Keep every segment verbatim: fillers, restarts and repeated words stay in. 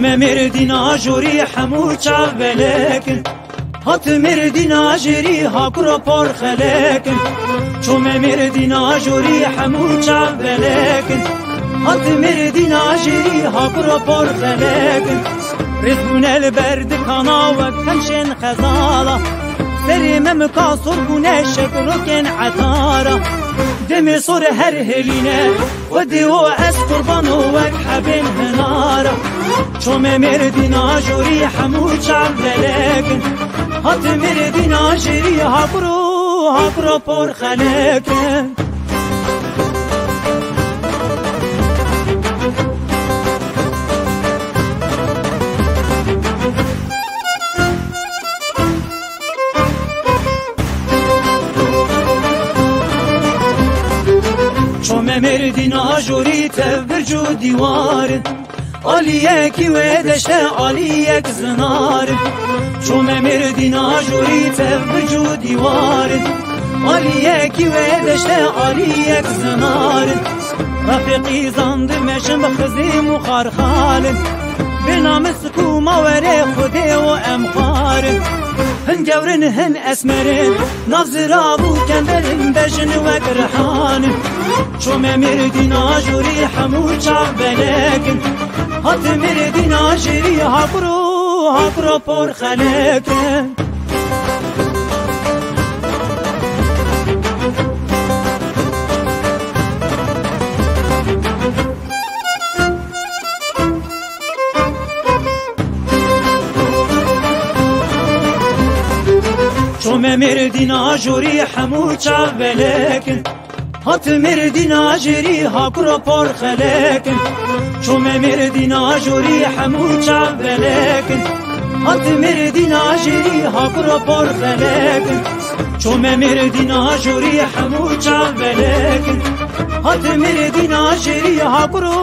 Me Mêrdîn ajorî hemû çav belek in. Hat Mêrdîn ajêrî ha kuro por xelek in. Ço me Mêrdîn ajorî hemû çav belek in. Hat Mêrdîn ajêrî ha kuro por xelek in. Rêz bûne li ber dikana wek hemşên xezala. Serê me mika sor bûne şek rokên etara. Demê sor her hêlîne. Xwedê o ez qurbano wek hebên hinara. Ço me Mêrdîn ajorî hemû çav belek in. Hat Mêrdîn ajêrî ha kuro, ha kuro por xelek in. Ço me Mêrdîn ajorî tev birc û dîwar in. Aliyekî wê deşte aliyek zinar in. Ço me Mêrdîn ajorî tev birc û dîwar in. Aliyekî wê deşte aliyek zinar in. Refîqî zand me jin bi xizîm û xarxal in. Bêna min Ku ma were Xwedê û em xwarin. Hin gewrin hin esmerin. Nav zirav û kenderin bejin wek rihanin. Ço me Mêrdîn ajorî hemû çav belekin. Hat Mêrdîn ajêrî ha kuro, ha kuro por xelekin. Ço me Mêrdîn ajorî hemû çav belekin. Hat Mêrdîn ajêrî ha kuro por xelekin. Ço me Mêrdîn ajorî hemû çav belekin. Hat Mêrdîn ajêrî ha kuro por xelekin. Ço me Mêrdîn ajorî hemû çav belekin. Hat Mêrdîn ajêrî ha kuro,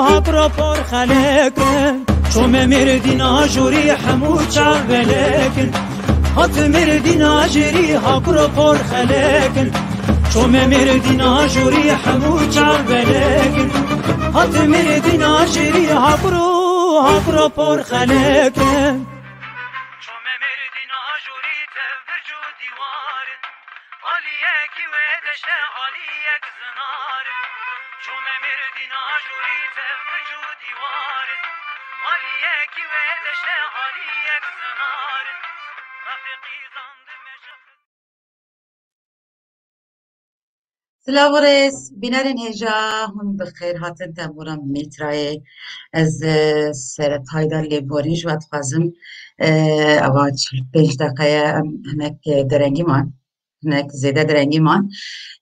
ha kuro por xelekin. Ço me Mêrdîn ajorî hemû çav belekin. Hat Mêrdîn ajêrî ha kuro por xelekin. Ço me Mêrdîn ajorî hemû çav belekin. Hat Mêrdîn ajêrî ha kuro, ha kuro por xelekin. Ço me Mêrdîn ajorî tev birc û dîwar in. Aliyekî wê deşte aliyek zinar in. Ço me Mêrdîn ajorî tev birc û dîwar in. Aliyekî wê deşte aliyek zinar in. Refîqî zandime ji Silav û rêz, bînerên hêja, hûn bi xêr hatin tembûra Mêtrayê. Ez, e, sereta lêborîn ji we dixwazim, e, ava çil pênc deqe ye, em hinek, e, derengî man, hinek zêde derengî man.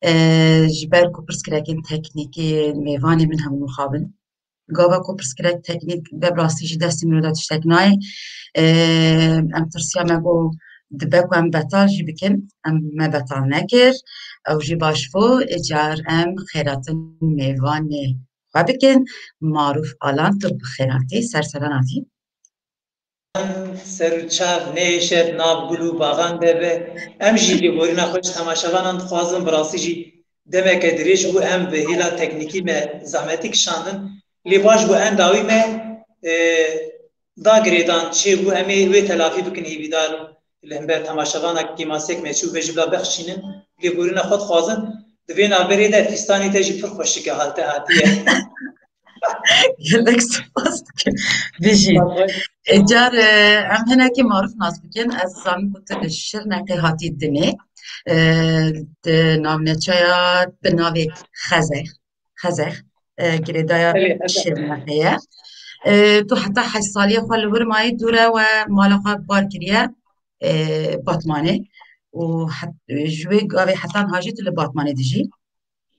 E, ji ber ku pirsgirêkên teknîkî mêvanê min hemû mixabin. Gava ku pirsgirêk teknîk be, bi rastî jî destê min da tiştek nayê. Ee, em tirsiya me got dibe ku em betal jî bikin. Em me betal nekir. Ew jî baş bû. Car em xêratin mêvanê xwe bikin. Marûf Alan, tu bi xêr hatî, ser seran hatî. Ser û çav nehêşe, di nav gul û baxan de be. Em jî lêborîna xwe ji temaşevanan dixwazin, bi rastî jî demeke dirêj bû, em bi hêla teknîkî me zehmetî kişandin. Lê baş bû, endawî me, e, da girêdan çêbû, em ê wê telafî bikin, hêvîdar im. Li hember temaşevana kêmasiyek me çû, vê jî bila bexşînin, lêborîna xwe dixwazin. Di vê navberê de fîstanê te jî pir xweşik e, halte hatiye. Gelek spas dikim. Bijî. Car, e, em hinekî Marûf nas bikin. Ez zanim ku tu li Şirnexê hatî dinê. E, di navneçeya bi navê Xezex, Xezex, e, girêdaya Belê, Xezex. Şirnexê ye. E, tu heta heşt saliyê xwe li wir mayî, dûre we mala xwe bar kiriye, e, Batmanê. Û het-, ji wê gavê heta niha jî tu li Batmanê dijî.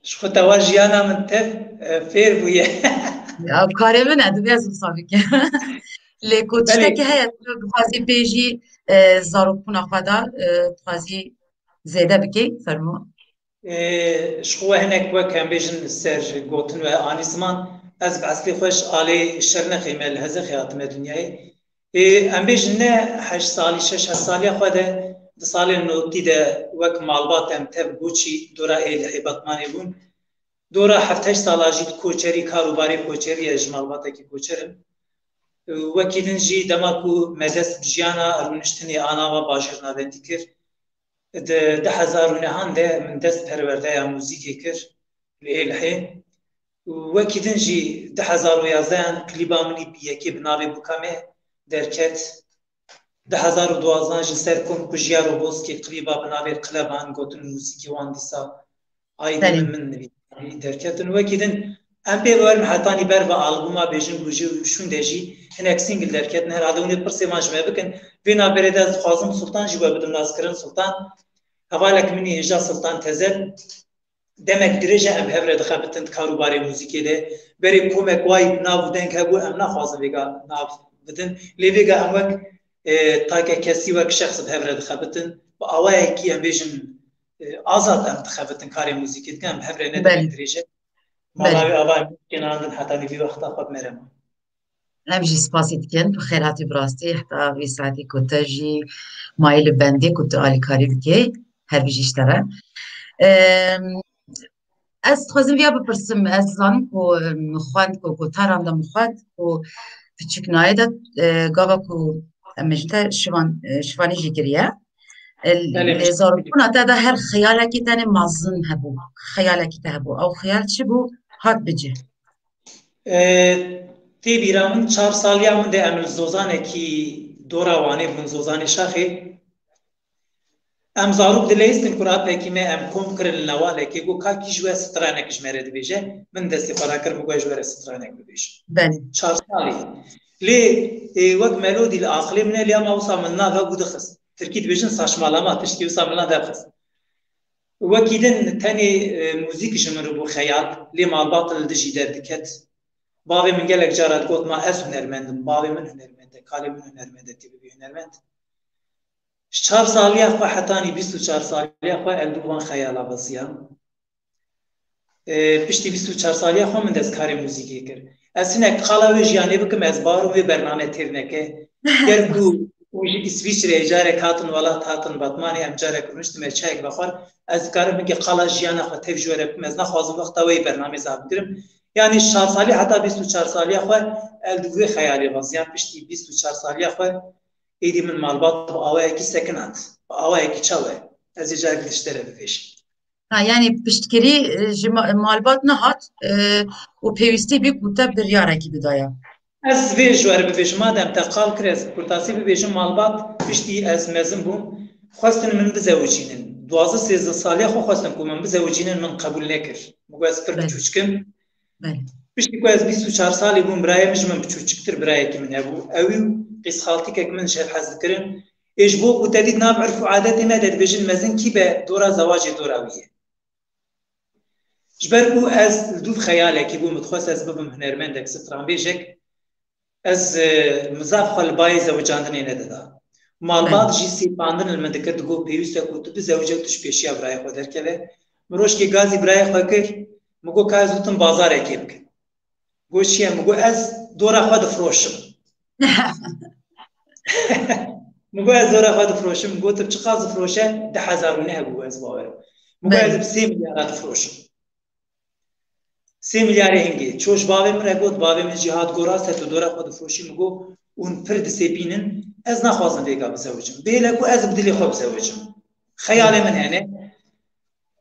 Ji xwe tewa jiyana min tev, e, fêr bûye. Ya, karê min e, divê ez wisa bikim. Lê ku Belê. Tiştekî heye, tu dixwazî bêjî, e, zarokbûna xwe de, e, dixwazî zêde bikî, fermo. E, ji xwe hinek wek em bêjin ser gotin we anî ziman, ez bi eslê xwe ji alê Şirnexê me li Hezexê hatime dinyayê. Ê, em bêjin ne heşt salî, şeş heft saliya xwe de di salên notî de wek malbat em tev goçî dora êlihê Batmanê bûn. Dora heft heşt sala jî di koçerî, kar û barê koçerî ye, ji malbatekî koçer im. Wekî din jî dema ku me dest bi jiyana rûniştinê a nava bajêr navendî kir, di du hezar û nehan de min dest perwerdeya muzîkê kir li Êlihê. Û wekî din jî du hezar û yazdehan klîba min î yekê bi navê Bûka Me derket. Du hezar û duwazdeh jî ser kom ku Jiya Roboskê klîba bi navê Qile Van gotin muzîkê wan dîsa aydê Belê. min, min nivîsî derketin. Wekî din em pê werin hetanî ber ve albûma bêjin ku ji şûn de jî hinek single derketin. Herhalde hûn ê pirsê van ji me bikin. Vê navberê de ez dixwazim Sultan jî we bidim naskirin. Sultan, hevalek min î hêja Sultan Tezel. Demek dirêj e em hev re dixebitin di kar û barê muzîkê de. Berê komek wayî bi nav û deng hebû, em naxwazin vêga nav bidin. Lê vêga em wek, e, take kesî, wek şexs bi hev re dixebitin. Bi awayekî em bêjin, e, azad em dixebitin, karê muzîkê dikin, em bi hev re ne Belê. demek dirêj e. Belê. Mala wê ava em kênandin heta nîvî wexta xwe bi me re ma. Em jî spasî dikin, bi xêr hatî bi rastî, heta vî saetî ku te jî mayî li bendê ku tu alîkarî dikê, her bijî ji te re. Em, ez dixwazim viya bipirsim, ez zanim ku, em, xwend ku gotaran de min xwend ku piçûknayê de, e, gava ku em ji te şivan, e, şivanî jî kiriye. E, Belê, lê zarokbûna te de her xeyalekî tenê mezin hebû, xeyalekî te hebû. Ew xeyal çi bû? Hat bi cih. E, tê bîra min çar saliya min de em li zozanekî dora Wanê bûn, zozanê Şaxê. Em zarok dileyistin ku rapekî me em kom kirin li newalekê, got, "Ka kî ji we stranek ji me re dibêje?" Min destê xwe rakir, min got, "Ez ji we re stranek bibêjim." Belê. Çar salî. Lê, e, wek melodî li aqilê min e, lê ema wisa min nav hebû dixist. Tirkî dibêjin saçmalama, tiştî wisa min nav dixist. Wekî din tenê, e, muzîk ji min re bû xeyal, lê malbat li dijî derdiket. Bavê min gelek cara digot, "Ma ez hunermend im, bavê min hunermend e, kalê min hunermend e, tê bibî hunermend." Ji çar saliya xwe hetanî bîst û çar saliya xwe ez li van xeyala beziyam. E, piştî bîst û çar saliya xwe min dest karê muzîkê kir. Ez hinek qala wê jiyanê bikim, ez bawerim vê bername têr neke. Ger ku hûn ji Îsvîçreyê carek hatin welat, hatin Batmanê, em carek rûniştin me çayek vexwar, ez dikarim hinkê qala jiyana xwe tev ji we re bikim. Ez naxwazim wexta wê bernamê za bigirim. Yanî ji çar salî heta bîst û çar saliya xwe ez li vê xeyalê beziyam. Piştî bîst û çar saliya xwe êdî min malbat bi awayekî sekinand. Bi awayekî çawa? Ez ê carek li ji te re bibêjim. Ha, yanî piştgirî, e, ji ma-, malbat nehat, e, û pêwîstî bî ku te biryarekî bidaya. Ez vê ji we re bibêjim, madem te qal kir, ez bi kurtasî bibêjim, malbat piştî ez mezin bûm, xwestin min bizewicînin. Duwazdeh sêzdeh saliya xwe xwestin ku min bizewicînin, min qebûl nekir. Min got, "Ez pir Belê. biçûçik im." Belê. Piştî ku ez bîst û çar salî bûm, birayê min ji min biçûçiktir birayekî min hebû. Ewî û qîzxaltîkek min ji hev hez dikirin. Ê ji bo ku te dît nav irf û adetê me de dibêjin mezin kî be dora zewacê dora wî ye. Ji ber ku ez li dûv xeyalekî bûm, min dixwest ez bibim hunermendek, stranbêjek, ez, e, min zaf xwe li bayê zewicandinê nedida. Malbat Belê. jî sêpandin li min dikir, digot, "Pêwîst e ku tu bizewice û tu ji pêşiya birayê xwe derkeve." Min rojkê gazî birayê xwe kir, min got, "Ka ez û tu bazarekê bikin." Got, "Çi ye?" Min got, "Ez dora xwe difroşim." Min got, "Ez dora xwe difroşim." Min got, "Tu çiqas difroşe?" Du hezar û neh bû, ez bawerim. Min got, "Ez Belê. bi sê milyara difroşim." Sê milyarê hingê. Çû ji bavê min re got, bavê min jî hat got, "Rast e, tu dora xwe difroşî." Min got, "Hûn pir disêpînin, ez naxwazim vêga bizewicim. Bihêle ku ez bi dilê xwe bizewicim. Xeyalê min hene."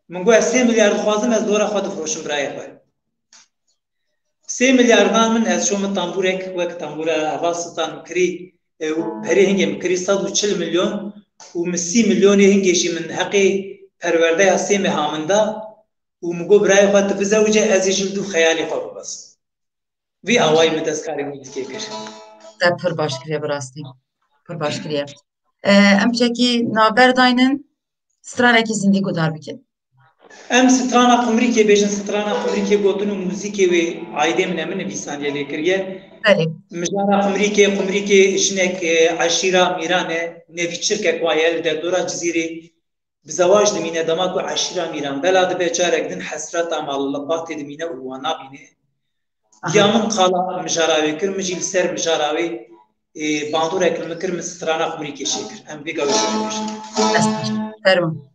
Min got, "Ez sê milyar dixwazim, ez dora xwe difroşim birayê xwe." Sê milyar dan min, ez çûm min tembûrek, wek tembûra heval Sultan min kirî, e, û perê hingê min kirî sed û çil milyon û min sî milyonê hingê jî min heqê perwerdeya sê meha min da û min got, "Birayê xwe tu bizewice, ez ê jî li dû xeyalê xwe bibezim." Vî awayî min dest karê muzîkê kir. Te pir baş kiriye bi rastî. Pir baş kiriye. E, em piçekî navber daynin, stranekî zindî guhdar bikin. Em strana Qumrîkê bêjin, strana Qumrîkê gotin û muzîkê wê aîdê min e, min nivîsandiye lê kiriye. Belê. Mijara Qumrîkê, Qumrîkê jinek, e, eşîra Mîran e, nevî çirkek wa ye li derdora Cizîrê bi zewac dimîne, dema ku eşîra Mîran bela dibe, carek din hesreta malbatê dimîne û wan nabîne. Aha. Ya min qala mijara wê kir, min jî li ser mijara wê, e, bandorek li min kir, min strana Qumrîkê çêkir. Em vê gavê jî bibêjin. Dest xweş. Fermo.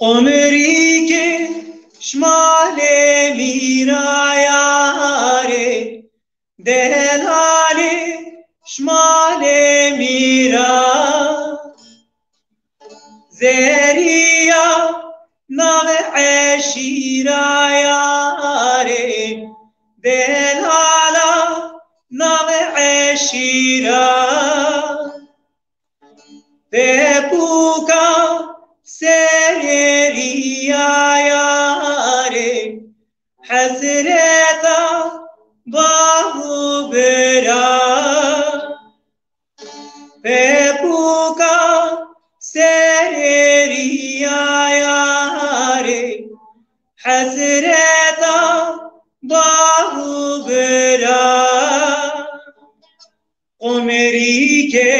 Qumirîkê şmalê mîra yarê, delalê şmalê mîra. Zeriya nav eşîra yarê, delala nav eşîra. Pepûka serê riya yarê, hesreta bav û bira. Pepûka serê riya yarê, hesreta bav û bira. Qumirîkê,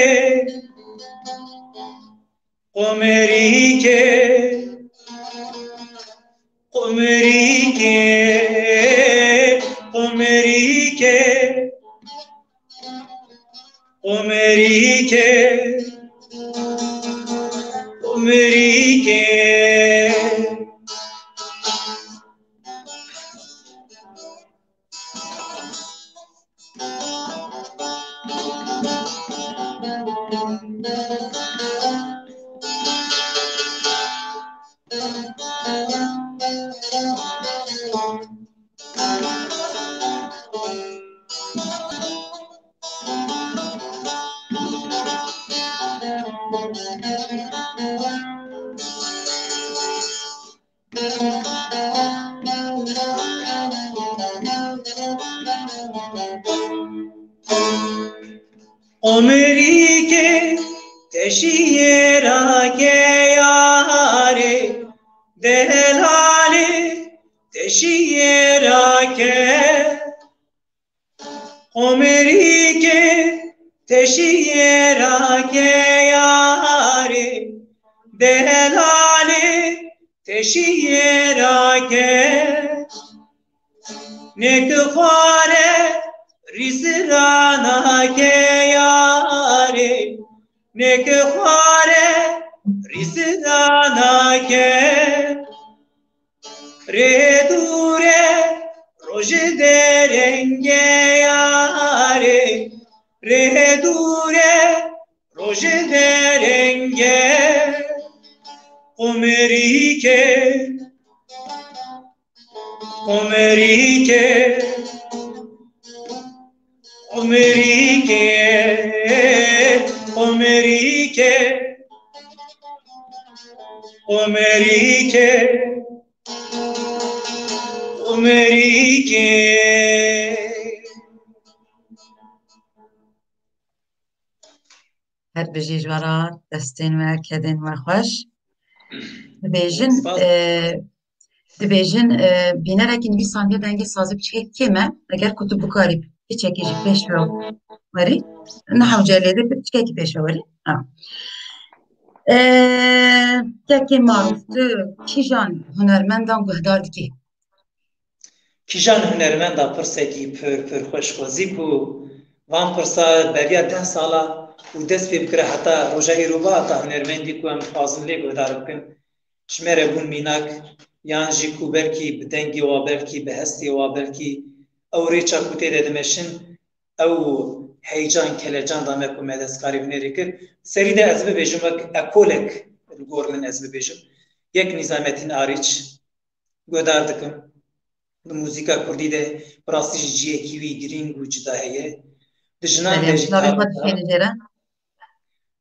qumirîkê, qumirîkê, qumirîkê, qumirîkê, qumirîkê. Umirîkê teşiyê rake yarê, delalê teşiyê rake. Umirîkê teşiyê rake yarê, delalê teşiyê rake. Nêk xware rîsira nake yarê, nêk xware rîsira nake. Rê dûre roj derenge yarê, rê dûre roj derenge. Qumirîkê, qumirîkê, qumirîkê, qumirîkê, qumirîkê, qumirîkê. Her bijî ji we re, destên we, kedên we xweş. Dibêjin, Spas. e, dibêjin, e, bînerekî nivîsandiye dengê sazê piçkek kêm e. Eger ku tu bikarî piçekî ji pêş ve werî, ne hewce lê de piçkekî pêş ve werî. Ha. E, kekê Maruf, tu kîjan hunermendan guhdar dikî? Kîjan hunermenda pirsekî pir, pir xweş xwezî ku van pirsa beriya deh sala û dest pê bikire heta roja îro ve heta hunermendî ku em dixwazin lê guhdar bikin, ji me re bûn mînak, yan jî ku belkî bi dengê wa, belkî bi hestê wa, belkî ew rêça ku tê de dimeşin, ew heyecan, kelecan da me ku me destkarî hunerê kir. Serî de ez bibêjim wek ekolek li gor min ez bibêjim. Yek Nîzametîn Arîç, guhdar dikim. Di muzîka kurdî de bi rastî jî cihekî wî girîng û cida heye. Di jinan de jî Tara Ca-,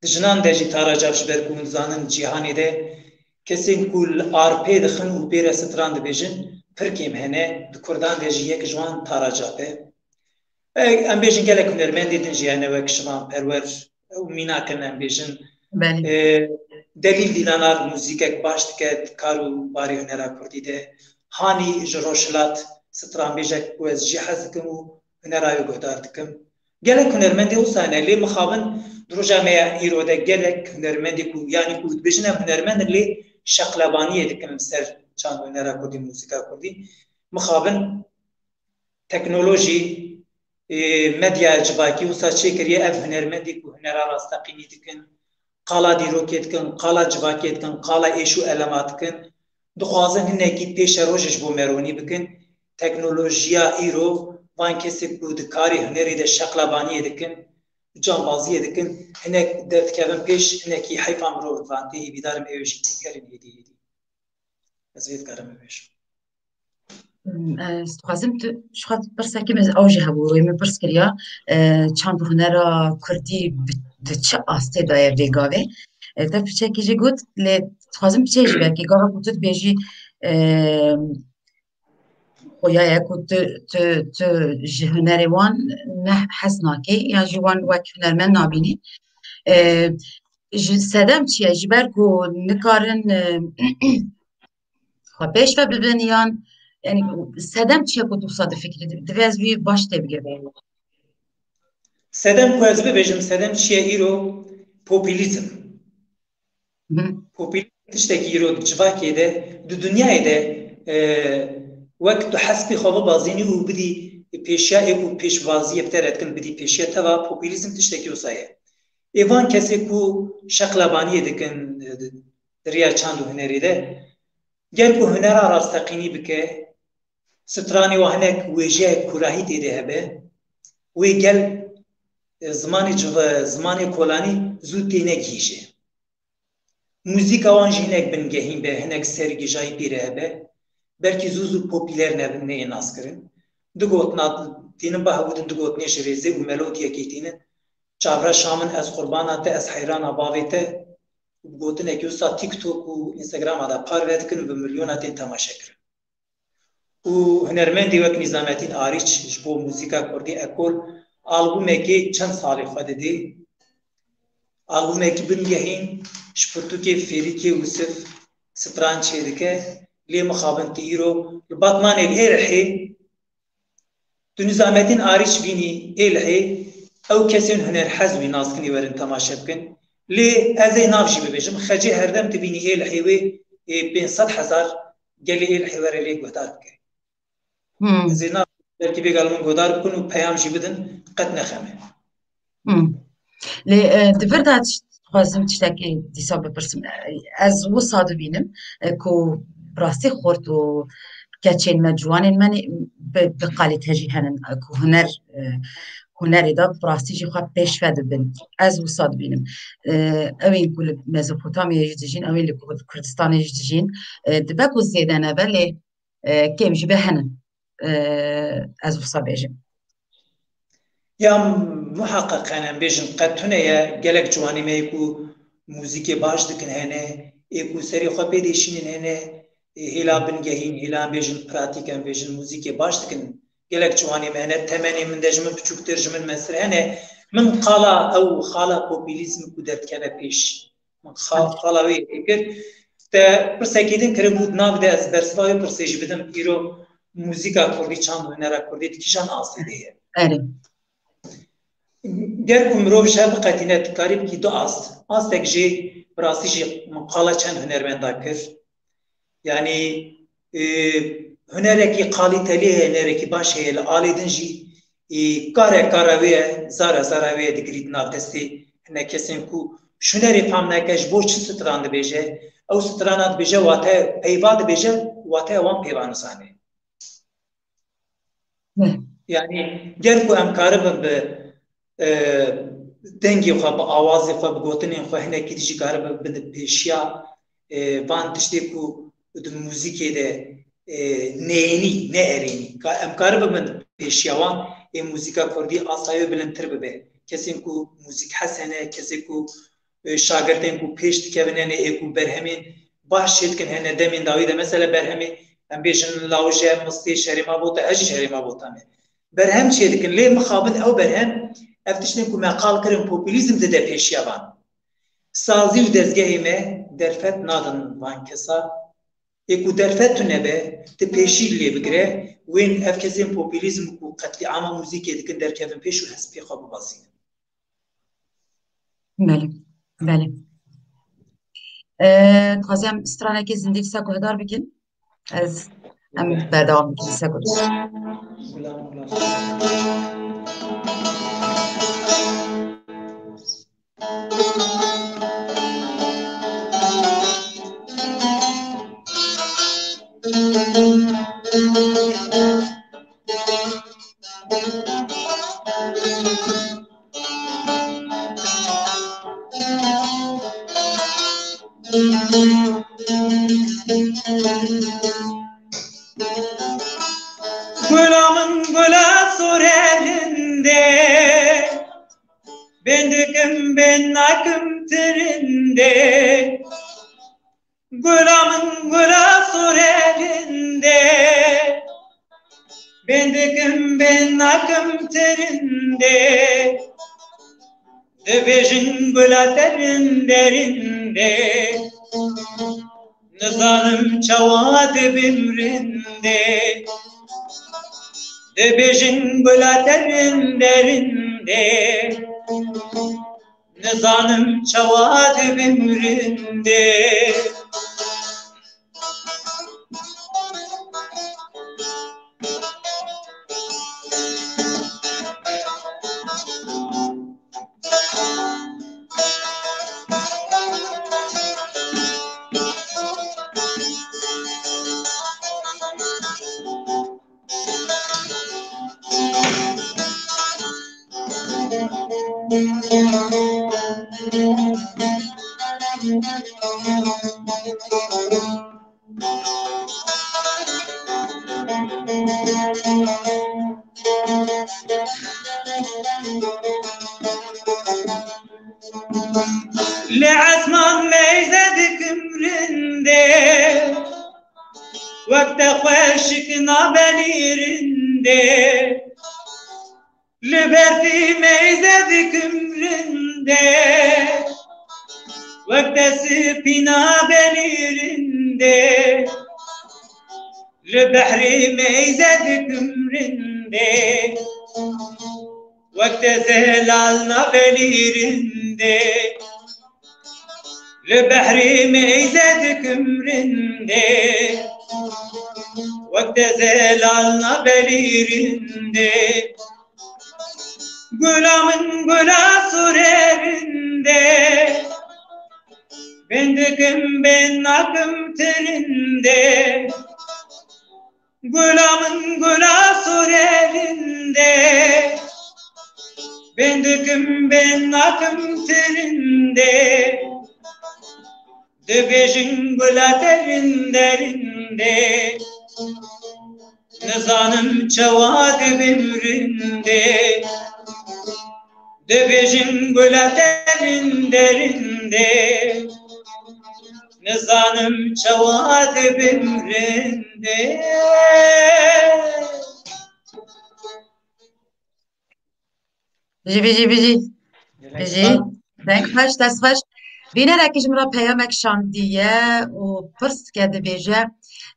di jinan de jî Tara Cav, ji ber ku hûn dizanin cîhanê de kesên ku li arpê dixin û pê re stran dibêjin pir kêm hene. Di kurdan de jî yek ji wan Tara Cav e. E, em bêjin gelek hunermendê din jî hene wek Şivan Perwer û mînak in em bêjin. Belê. E, Delîl Dîlanar muzîkek baş dike di kar û barê hunera kurdî de. Hanî ji Rojhilat, stranbêjek ku ez jê hez dikim û hunera wê guhdar dikim. Gelek hunermendê wisa hene, lê mixabin di roja me ya îro de gelek hunermendê ku, yanî ku dibêjin em hunermend in, lê şeqlebaniyê dikin li ser çand û hunera kurdî, muzîka kurdî. Mixabin teknolojî, e, medya civakî wisa çêkiriye, ev hunermendê ku hunera rasteqînî dikin, qala dîrokê dikin, qala civakê dikin, qala êş û elema dikin. Dixwazin hinekî pêşerojê ji bo me ronî bikin. Teknolojiya îro van kesê ku di karê hunerê de şeqlebaniyê dikin, cambaziyê dikin, hinek derdikevin pêş, hinekî heyfa mirov van tê hêvîdarim ew jî têkerin hêdî hêdî. Ez vê dikarim bibêjim. Hmm, ez dixwazim tu, ji xwe pirsekî min ew jî hebû, wê min pirs kiriya, e, çand û hunera kurdî bi, di çi astê de ye vê gavê? E, te piçekî jî got, lê dixwazim piçê jî belkî gava ku tu dibêjî, e, xuya ye ku tu, tu, tu ji hunerê wan ne hez nakê, yan jî wan wek hunermend nabînî. E, ji sedem çi ye? Ji ber ku nikarin, e, xwe pêş ve bibin yan, yani, sedem çi ye ku tu wisa difikirî? Divê ez wî baş tê bigirî. Sedem ku ez bibêjim, sedem çi ye îro? Populîzm. Hı. Populîzm tiştekî îro di civakê de, di dinyayê de, e, wek tu hespê xwe bibazînî û bidî pêşiya ê ku pêşbaziyê bi te re dikin, bidî pêşiya te va, populîzm tiştekî wisa ye. Ê van kesê ku şeqlebaniyê dikin, e, di, di riya çand û hunerê de, ger ku hunera rasteqînî bike, stranê wa hinek wêjeya kurahî tê de hebe, wê gel, e, zimanê civ-, zimanê kolanî zû têne gihîje. Muzîka wan jî hinek bingehîn be, hinek sergijayî pê re hebe, belkî zû zû popîler nebin, neyê naskirin. Du gotina tînin ba hewdin, du gotinê ji rêzê û melodiyekê tînin. Çavreşa min, ez qurbana te, ez heyrana bavê te. Û bi gotinekî wisa TikTok û Instagrama de parve dikin û bi milyona tên temaşe kirin. Û hunermendê wek Nîzametîn Arîç ji bo muzîka kurdî ekol albûmekê çend salê xwe didê. Albûmekî bingehîn ji pirtûkê Fêrîkê Wisif stran çêdike. Lê mixabin tu îro li Batmanê li Êlihê, tu Nîzametîn Arîç bînî Êlihê, ew kesên hunerhez wî naskirî werin temaşe bikin. Lê ez ê nav jî bibêjim, xecê herdem tu bînî Êlihê wê ê pênc sed hezar gelê Êlihê were lê guhdar bike. Hmm. Ez ê nav belkî bêgal min guhdar bikin û peyam jî bidin, qet nexeme. Hmm. Lê, e, di vir de dixwazim tiştekî dîsa bipirsim. E, ez wisa dibînim, e, ku rastî xort û keçên me, ciwanên me nê-, bi, bi kalîte jî henin, e, ku huner, e, hunerê de bi rastî jî xwe pêşve dibin. Ez wisa dibînim. E, ew ên ku li Mezopotamyayê jî dijîn, ew ên li Kur-, Kurdistanê jî dijîn, e, dibe ku zêde nebe, lê, e, kêm jî be henin. E, ez wisa bêjim. Ya muheqeq hene, em bêjin qet tune ye, gelek ciwanê me yê ku muzîkê baş dikin hene, ê ku serê xwe pê dêşînin hene, ê hêla bingehîn, hêla em bêjin pratîk, em bêjin muzîkê baş dikin. Gelek ciwanê me hene, temenê min de ji min piçûktir, ji min mestir hene. Min qala ew, qala populîzm ku derdikeve pêş. Min xa-, qala wê yekê kir. Te pirsekî din kiribû, di nav de ez bersiva wê pirsê jî bidim. Îro muzîka kurdî, çand û hunera kurdî di kîjan astê de ye? Erê. Ger ku mirov ji hev biqetîne, dikarî bikî du ast. Astek jî bi rastî jî min qala çend hunermenda kir. Yanî, e, hunerekî qalîtelî heye, hunerekî baş heye, li alê din jî, e, kare kara wê ye, zara zara wê ye, digirî di nav destê hinek kesên ku ji hunerê fam nake, ji bo çi stran dibêje, ew strana dibêje, wate peyva dibêje, wateya wan pêva nizane. Ne. Yanî, ger ku em karibin bi, e, dengê xwe, bi awazê xwe, bi gotinên xwe hinekî dijî karibin bin pêşiya, e, van tiştê ku di muzîkê de, e, neyênî, ne erênî. Ka-, em karibin bin pêşiya wan, ê muzîka kurdî asayê wê bilindtir bibe. Kesên ku muzîkhes hene, kesê ku, e, şagirtên ku pêş dikevin hene, ê ku berhemên baş çêdikin hene, demên dawî de mesela berhemê, em bêjin lawije, mistê, şerê ma bota, ez jî şerê ma bota me. Berhem çêdikin, lê mixabin ew berhem, ev tiştên ku me qal kirin, populîzm dide pêşiya van. Sazî û dezgehê me derfet nadin van kesa. Ê ku derfet tune be, ti pêşî lê bigire, wên ev kesên populîzm ku qetlîama muzîkê dikin derkevin pêş û hespê xwe bibazînin. Belê, belê. Ee, dixwazim stranekê zindî dîsa guhdar bikin. Ez, em berdewam bikin dîsa guhdar. Gulam, gulam. Gula min gula sorelinde, ben dikim ben nakim tirinde. Gula min gula sorelinde, ben dikim ben nakim tirinde. Dibêjin gula te rin derinde, nizanim çawa dibim rinde. Dibêjin gula te rin derinde, nizanim çawa dibim rinde. Li esman meyze dikim rinde, wek te xweşik nabelî rinde. Li berfî meyze dikim rinde, wek te spî nabelî rinde. Li behrê meyze dikim rinde, wek te zelal nabelî rinde. Li behrê meyze dikim rinde, wek te zelal nabelî rinde. Gula min gula sorelinde, ben dikim ben nakim tirinde. Gula min gula sorelinde, ben dikim ben nakim tirinde. Dibêjin gula te rin derinde, nizanim çawa dibim rinde. Dibêjin gula te rin derinde, nizanim çawa dibim rinde. Bijî, bijî, bijî. Bijî. Deng xweş, dest xweş. Bînerekî ji min re peyamek şandiye û pirs dike, dibêje,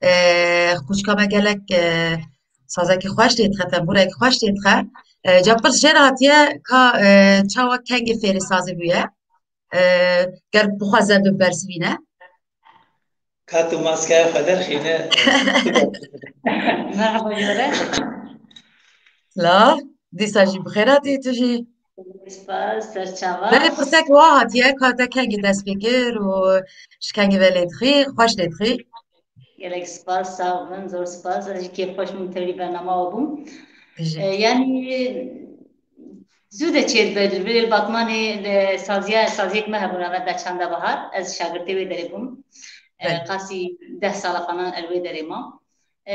e, xwişka me gelek, e, sazekî xweş lê dixe, tembûrekî xweş lê dixe. E, ca pirs jê re hatiye ka, e, çawa kengê fêrê sazê bûye? E, ger bixwaze bibersivîne. Ka tu maskeya xwe derxîne. Merhaba Yore. La, dîsa jî bi xêr hatî tu jî. Spas, serçava. Belê pirsek wa hatiye, ka te kengî dest pê kir û ji kengî ve lê dixî, xweş lê dixî. Gelek spas, sağ bin, zor spas. Ez jî kêfxweş bûm tevlî bernama we bûm. Bijî. E, yanî, Zû de çêdibe li vir Batmanê li saziya, saziyek me hebûn, navê de Çanda Bahar. Ez şagirtê wê derê bûm. E, Belê. Qasî deh sala falan el wê derê mam. E,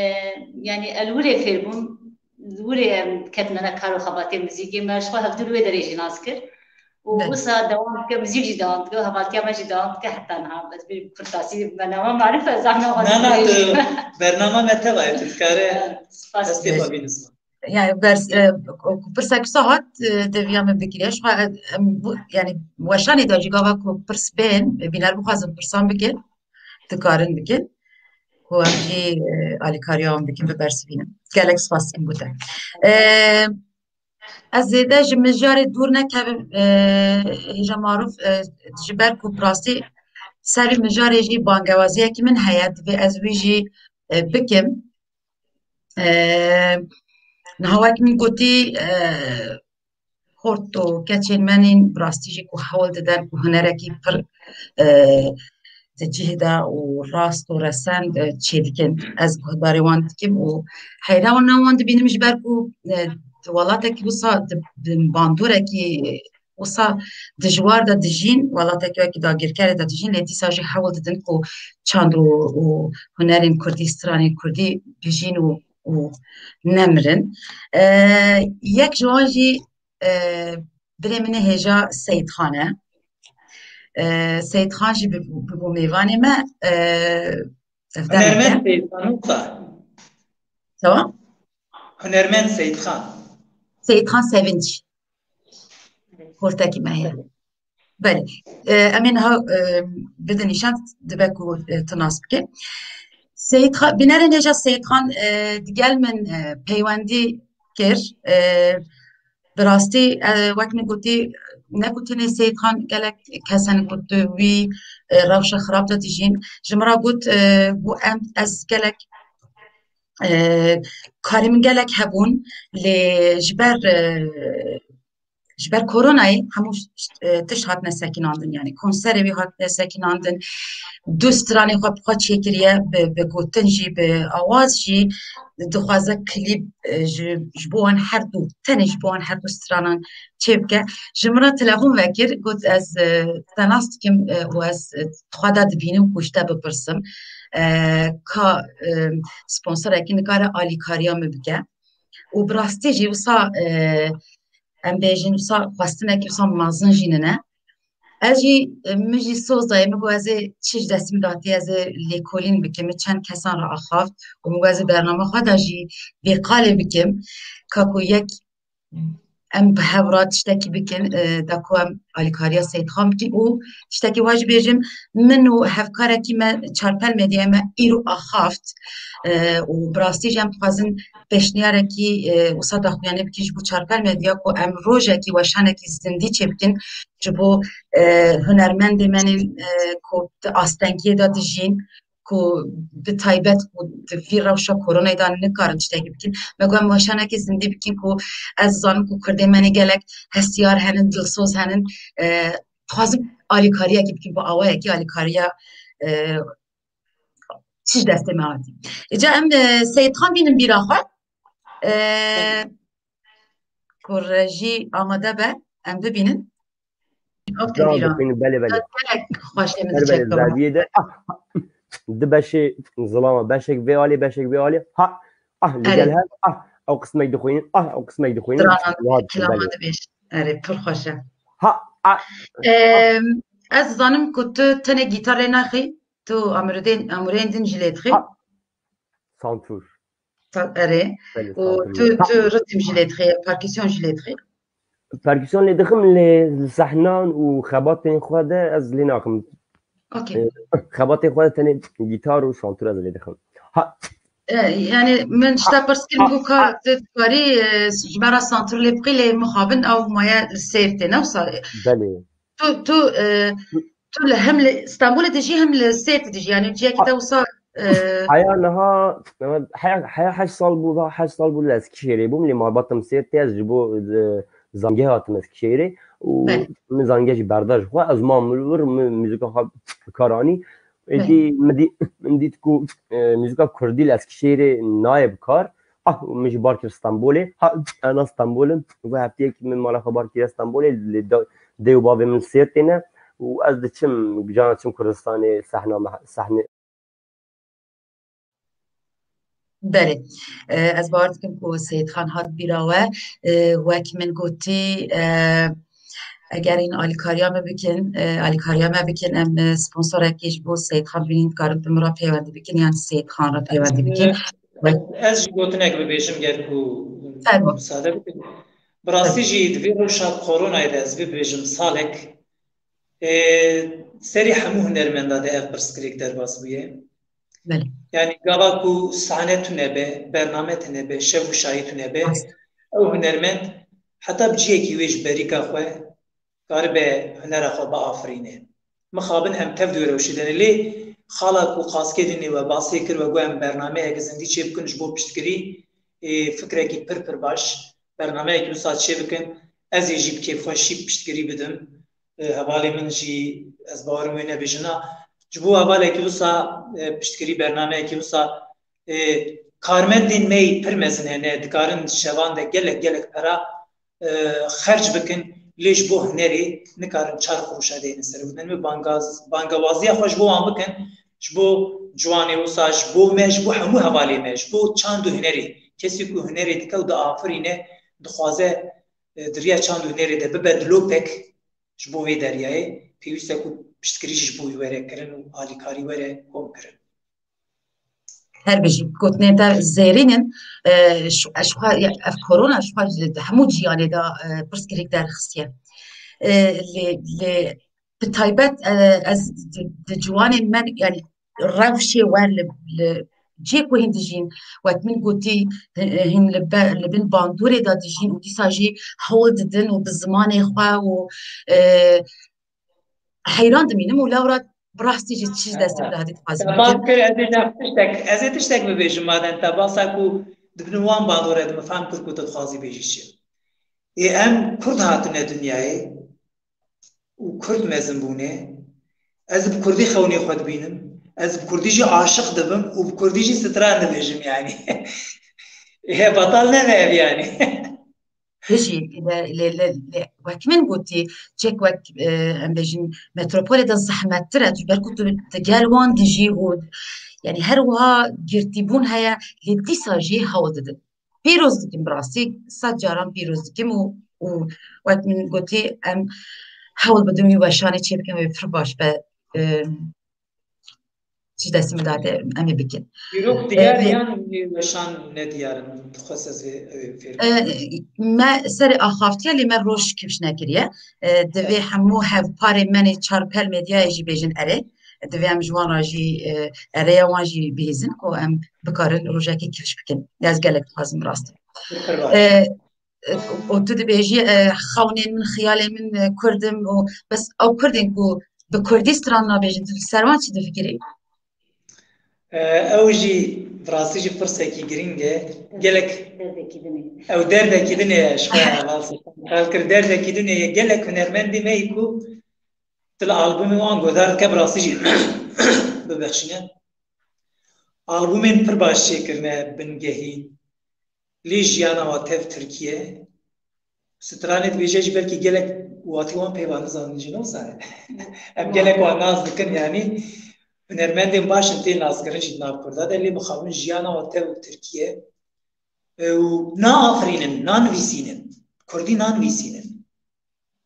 yanî el wirê fêr bûm, wirê em ketine ne kar û xebatê muzîkê, me ji xwe hevdû li wê derê jî nas kir. Û Belê. Wisa dewam dike, muzîk jî dewam dike, hevaltiya me jî dewam dike heta niha. Ez bir kurtasî bernama marif ez zahna xwe Na, na, tu bernama me teva ye, tu dikare Spas. Destê xwe bîne ziman. Yani bers, e, ku pirsek wisa hat, e, deviya min bikiriye. Ji xwe, e, em, bu, yani weşanê de jî gava ku pirs bên, e, bîner bixwazin pirsan bikin, dikarin bikin. Ku em jî, e, alîkariya wan bikin, bibersivînin. Gelek spas dikim bo te. E, ez zêde ji mijarê dûr nekevim, e, hêja marûf, e, ji ber ku bi rastî serî mijarê jî bangewaziyekî min heye, divê ez wî jî, e, bikim. E, niha wek min gotî, e, xort û keçên me nîn, bi rastî jî ku hewl didin ku hunerekî pir, e, di cih de û rast û resen, e, çêdikin. Ez guhdarê wan dikim û heyran wan dibînim ji ber ku, e, welatekî wisa di, di bandorekî wisa dijwar de dijîn, welatekî wekî dagirkerê de dijîn, lê dîsa jî hewl didin ku çand û, û hunerên kurdî, stranên kurdî bijîn û, û nemirin. E, yek ji wan jî, e, birê min ê hêja Seyîdxan e. E, Seyîdxan jî bi, bi, bû mêvanê me. E, Evdem Hunermend bike. Seyîdxan wisa. Tamam. Hunermend Seyîdxan. Seyîdxan Sevinç. Kortekî me heye. Belê. E, em ê niha, e, bidin nîşan, dibe ku, e, tu nas bike. Seyîdxan, binerên hêja Seyîdxan, e, digel min, e, peywendî kir. E, bi rastî, e, wek min gotî, ne ku tenê Seyîdxan gelek kesên ku tu wî, e, rewşa xirab de dijîn. Ji min re got, e, got em, ez gelek, e, karê min gelek hebûn, lê ji ber, e, ji ber koronayê hemû ş-, e, tişt hatine sekinandin, yani konserê wî hatine sekinandin. Du stranê xwe bi xwe çêkiriye, bi, bi gotin jî, bi awaz jî, dixwaze klîp, e, ji, ji bo wan her du, tenê ji bo wan her du stranan çêbike. Ji min re telefon vekir, got, ez, e, te nas dikim, e, û ez, e, xwe de dibînim ku ji te bipirsim, e, ka, e, sponsorekî nikare alîkariya min bike. Û bi rastî jî wisa, e, em bêjin wisa xwestinekî wisa mezin jî nine. Ez jî, e, min jî soz dayê, min got ez ê çi ji destê min datî, ez ê lêkolîn bikim, min çend kesan re axaft û min got ez ê bername xwe de jî vê qalê bikim, ka ku yek em bi hev re tiştekî bikin, e, da ku em alîkariya Seyîdxan bikin û tiştekî wa jî bêjim, min û hevkarekî me Çarpel Medyayê me îro axaft, e, û bi rastî jî em dixwazin pêşniyarekî, e, wisa daxuyanî bikin ji bo Çarpel Medya ku em rojekî weşanekî zindî çêbikin ji bo, e, hunermendê me yên, e, ku di astengiyê de dijîn, ku bi taybet ku di vî rewşa koronayê de nikarin tiştekî bikin. Me got em weşanekî zindî bikin ku ez zanim ku kurdên me nê gelek hestiyar henin, dilsoz henin. E, dixwazim alîkariyekî bikin, bi awayekî alîkariya, e, çi ji destê me hatî. Îca em, e, Seyîdxan bînin bîra xwe. E, ku rejî amade be, em bibînin. Okey, Can bîra. Dixwînin, belê, belê. Gelek xweş ê min Her belê diçekam. Zeviyê de. Ah, di beşê zilama, beşek vê alê, beşek vê alê. Ha, ah, li Erê. Gel her. Ah, ew qismek dixwînin. Ah, ew qismek dixwînin. Stranan, Rahat, kilama belê. Dibêj. Erê, pir xweş e. Ha, ah. Em, ez zanim ku tu tenê gîtar lê naxî, tu amûrên, amûrên din jî lê dixî. Ha. Santûr. Sa-, erê. Belê, û santûr. Tu, ha. Tu ritim jî lê dixî, perküsyon jî lê dixî. Perküsyon lê dixim, lê li sehnan û xebatên xwe de ez lê naxim. Okey. E, xebatên xwe de tenê gîtar û şantûr ez lê dixim. Ha. E, yani min ji te pirs kir, min got ka tu dikarî, e, ji me re santûr lê bixî, lê mixabin ew maye li Sêrtê, ne wisa? Belê. Tu, tu, e, tu li hem li Stenbolê dijî hem li Sêrtê dijî, yani ciyekî te wisa, e, Heya niha, heya, heya heşt sal bû, va heşt sal bû li Eskişehirê bûm, lê malbatim Sêrtê, ez ji bo, e, zangehê hatim Eskişehirê û Belê. Min zangeh jî berda ji xwe, ez mam li wir, min muzîka xwe kar anî. Êdî Belê. Min dî-, min dît ku, e, muzîka kurdî li Eskişehirê nayê bi kar. Ah, min jî bar kir Stenbolê. Ha, ez na Stenbol im. Vê heftiyekî min mala xwe bar kiriye Stenbolê. Lê da-, dê û bavê min Sêrtê ne. Û ez diçim, cana çim Kurdistanê, sehna me-, sehne-, Belê. E, ez bawer dikim ku Seyîdxan hat bîra we. E, wek min gotî, e, eger hîn alîkariya me bikin, e, alîkariya me bikin, em, e, sponsorekî ji bo Seyîdxan bînin, dikarin bi min re peywendî bikin, yan Seyîdxan re peywendî bikin. E, Wek ez jî gotinek bibêjim, ger ku Fermo. Misade bikin. Bi rastî Fermo. Jî di vê rewşa koronayê de ez bibêjim salek, Ê, serî hemû hunermenda de ev pirsgirêk derbas bûye. Belê. Yani gava ku sahne tune be, bername tune be, şev û şahî tune be, Rast. Ew hunermend heta bi cihekî wê ji berîka xwe karibe hunera xwe biafirîne. Mixabin em tev di wê rewşê de ne. Lê xala ku qaskê dinê we basê kir, we got em bernameyek zindî çê bikin ji bo piştgirî, ê, fikrekî pir pir baş, bernameyekî wisa çê bikin, ez ê jî bi kêfxweşî piştgirî bidim. E, hevalê min jî ez bawerim wê nebêjina. Ji bo hevalekî wisa, e, piştgirî bernameyekî wisa, e, Karmendên me yî pir mezin hene, dikarin şevan de gelek, gelek pera, e, xerc bikin, lê ji bo hunerê nikarin çar qurûşa deynin ser. Û dibin me bangaz-, bangewaziya xwe ji bo wan bikin, ji bo ciwanê wisa, ji bo me, ji bo hemû hevalê me, ji bo çand û hunerê. Kesî ku hunerê dike û diafirîne, dixwaze, e, di riya çand û hunerê de bibe dilopek, ji bo vê deryayê pêwîst e ku piştgirî jî ji bo wî were kirin û alîkarî were komkirin. Her bijî, gotinên te zêrîn in. E, ji, ji xwe, ev korona ji xwe di hemû cîhanê de, e, pirsgirêk derxistiye. E, lê, lê bi taybet, e, ez di, di ciwanên me, yani rewşê wer li, li cihê ku hîn dijîn, wek min gotî, e, hîn li be-, li bin bandorê de dijîn û dîsa jî hewl didin û bi zimanê xwe û, e, heyran dimînim û lewra bi rastî jî çi ji destê min re hatî dixwazim bikim. Te bas kir, ez ê ne tiştek, ez ê tiştek bibêjim, maden te basa ku di bin wan bandorê de min fehm kir ku tu dixwazî bêjî çi. Ê em Kurd hatine dinyayê û Kurd mezin bûne. Ez bi Kurdî xewnê xwe dibînim. Ez bi Kurdî jî aşiq dibim û bi Kurdî jî stran dibêjim yani. Ê betal nebe ev yani. Bijî, lê, lê, lê, lê, wek min gotî, çek wek, e, em bêjin, metropolê de zehmettir e, ji ber ku tu di gel wan dijî û, yani her wiha girtîbûn heye, lê dîsa jî hewl didin. Pîroz dikim, bi rastî sed caran pîroz dikim û, û wek min gotî, em hewl bidin wî weşanê çêbikin, wê pir baş be, e, ji destê min date, em ê bikin. Dîrok E, diyar e, yan wî weşan nediyar in? Dixwest ez vê, ew ê fêr E, bikim. Me serê axaftiye, lê me roj kifş nekiriye. E, divê hemû hevparê me nê çar pel medyayê jî bêjin erê. Divê em ji wan re jî, e, ereya wan jî bihîzin ku em bikarin rojekê kifş bikin. Ez gelek dixwazim rast. Pir baş. E, e, û tu dibêjî, e, xewnên min, xiyalên min, e, Kurd im û bes ew Kurdên ku bi Kurdî stran nabêjin, tu li ser wan çi difikirî? E, ew jî bi rastî jî pirsekî girîng e. Gelek Derdekî din e. Ew derdekî din e, ji xwe heval Sultan qal kir, derdekî din e. Gelek hunermendê me yî ku tu li albûmê wan guhdar dike, bi rastî jî bibexşîne. Albûmên pir baş çêkirine bingehîn. Lê jiyana wa tev Tirkiye, stranê dibêje jî belkî gelek watî wan peyva nizanin jî, ne wisa ne. Em gelek wan nas dikin, yanî hunermendên baş in tê naskirin jî di nav Kurda de, lê mixabin jiyana wan tev Tirkiye, e, û naafirînin, nanivîsînin. Kurdî nanivîsînin.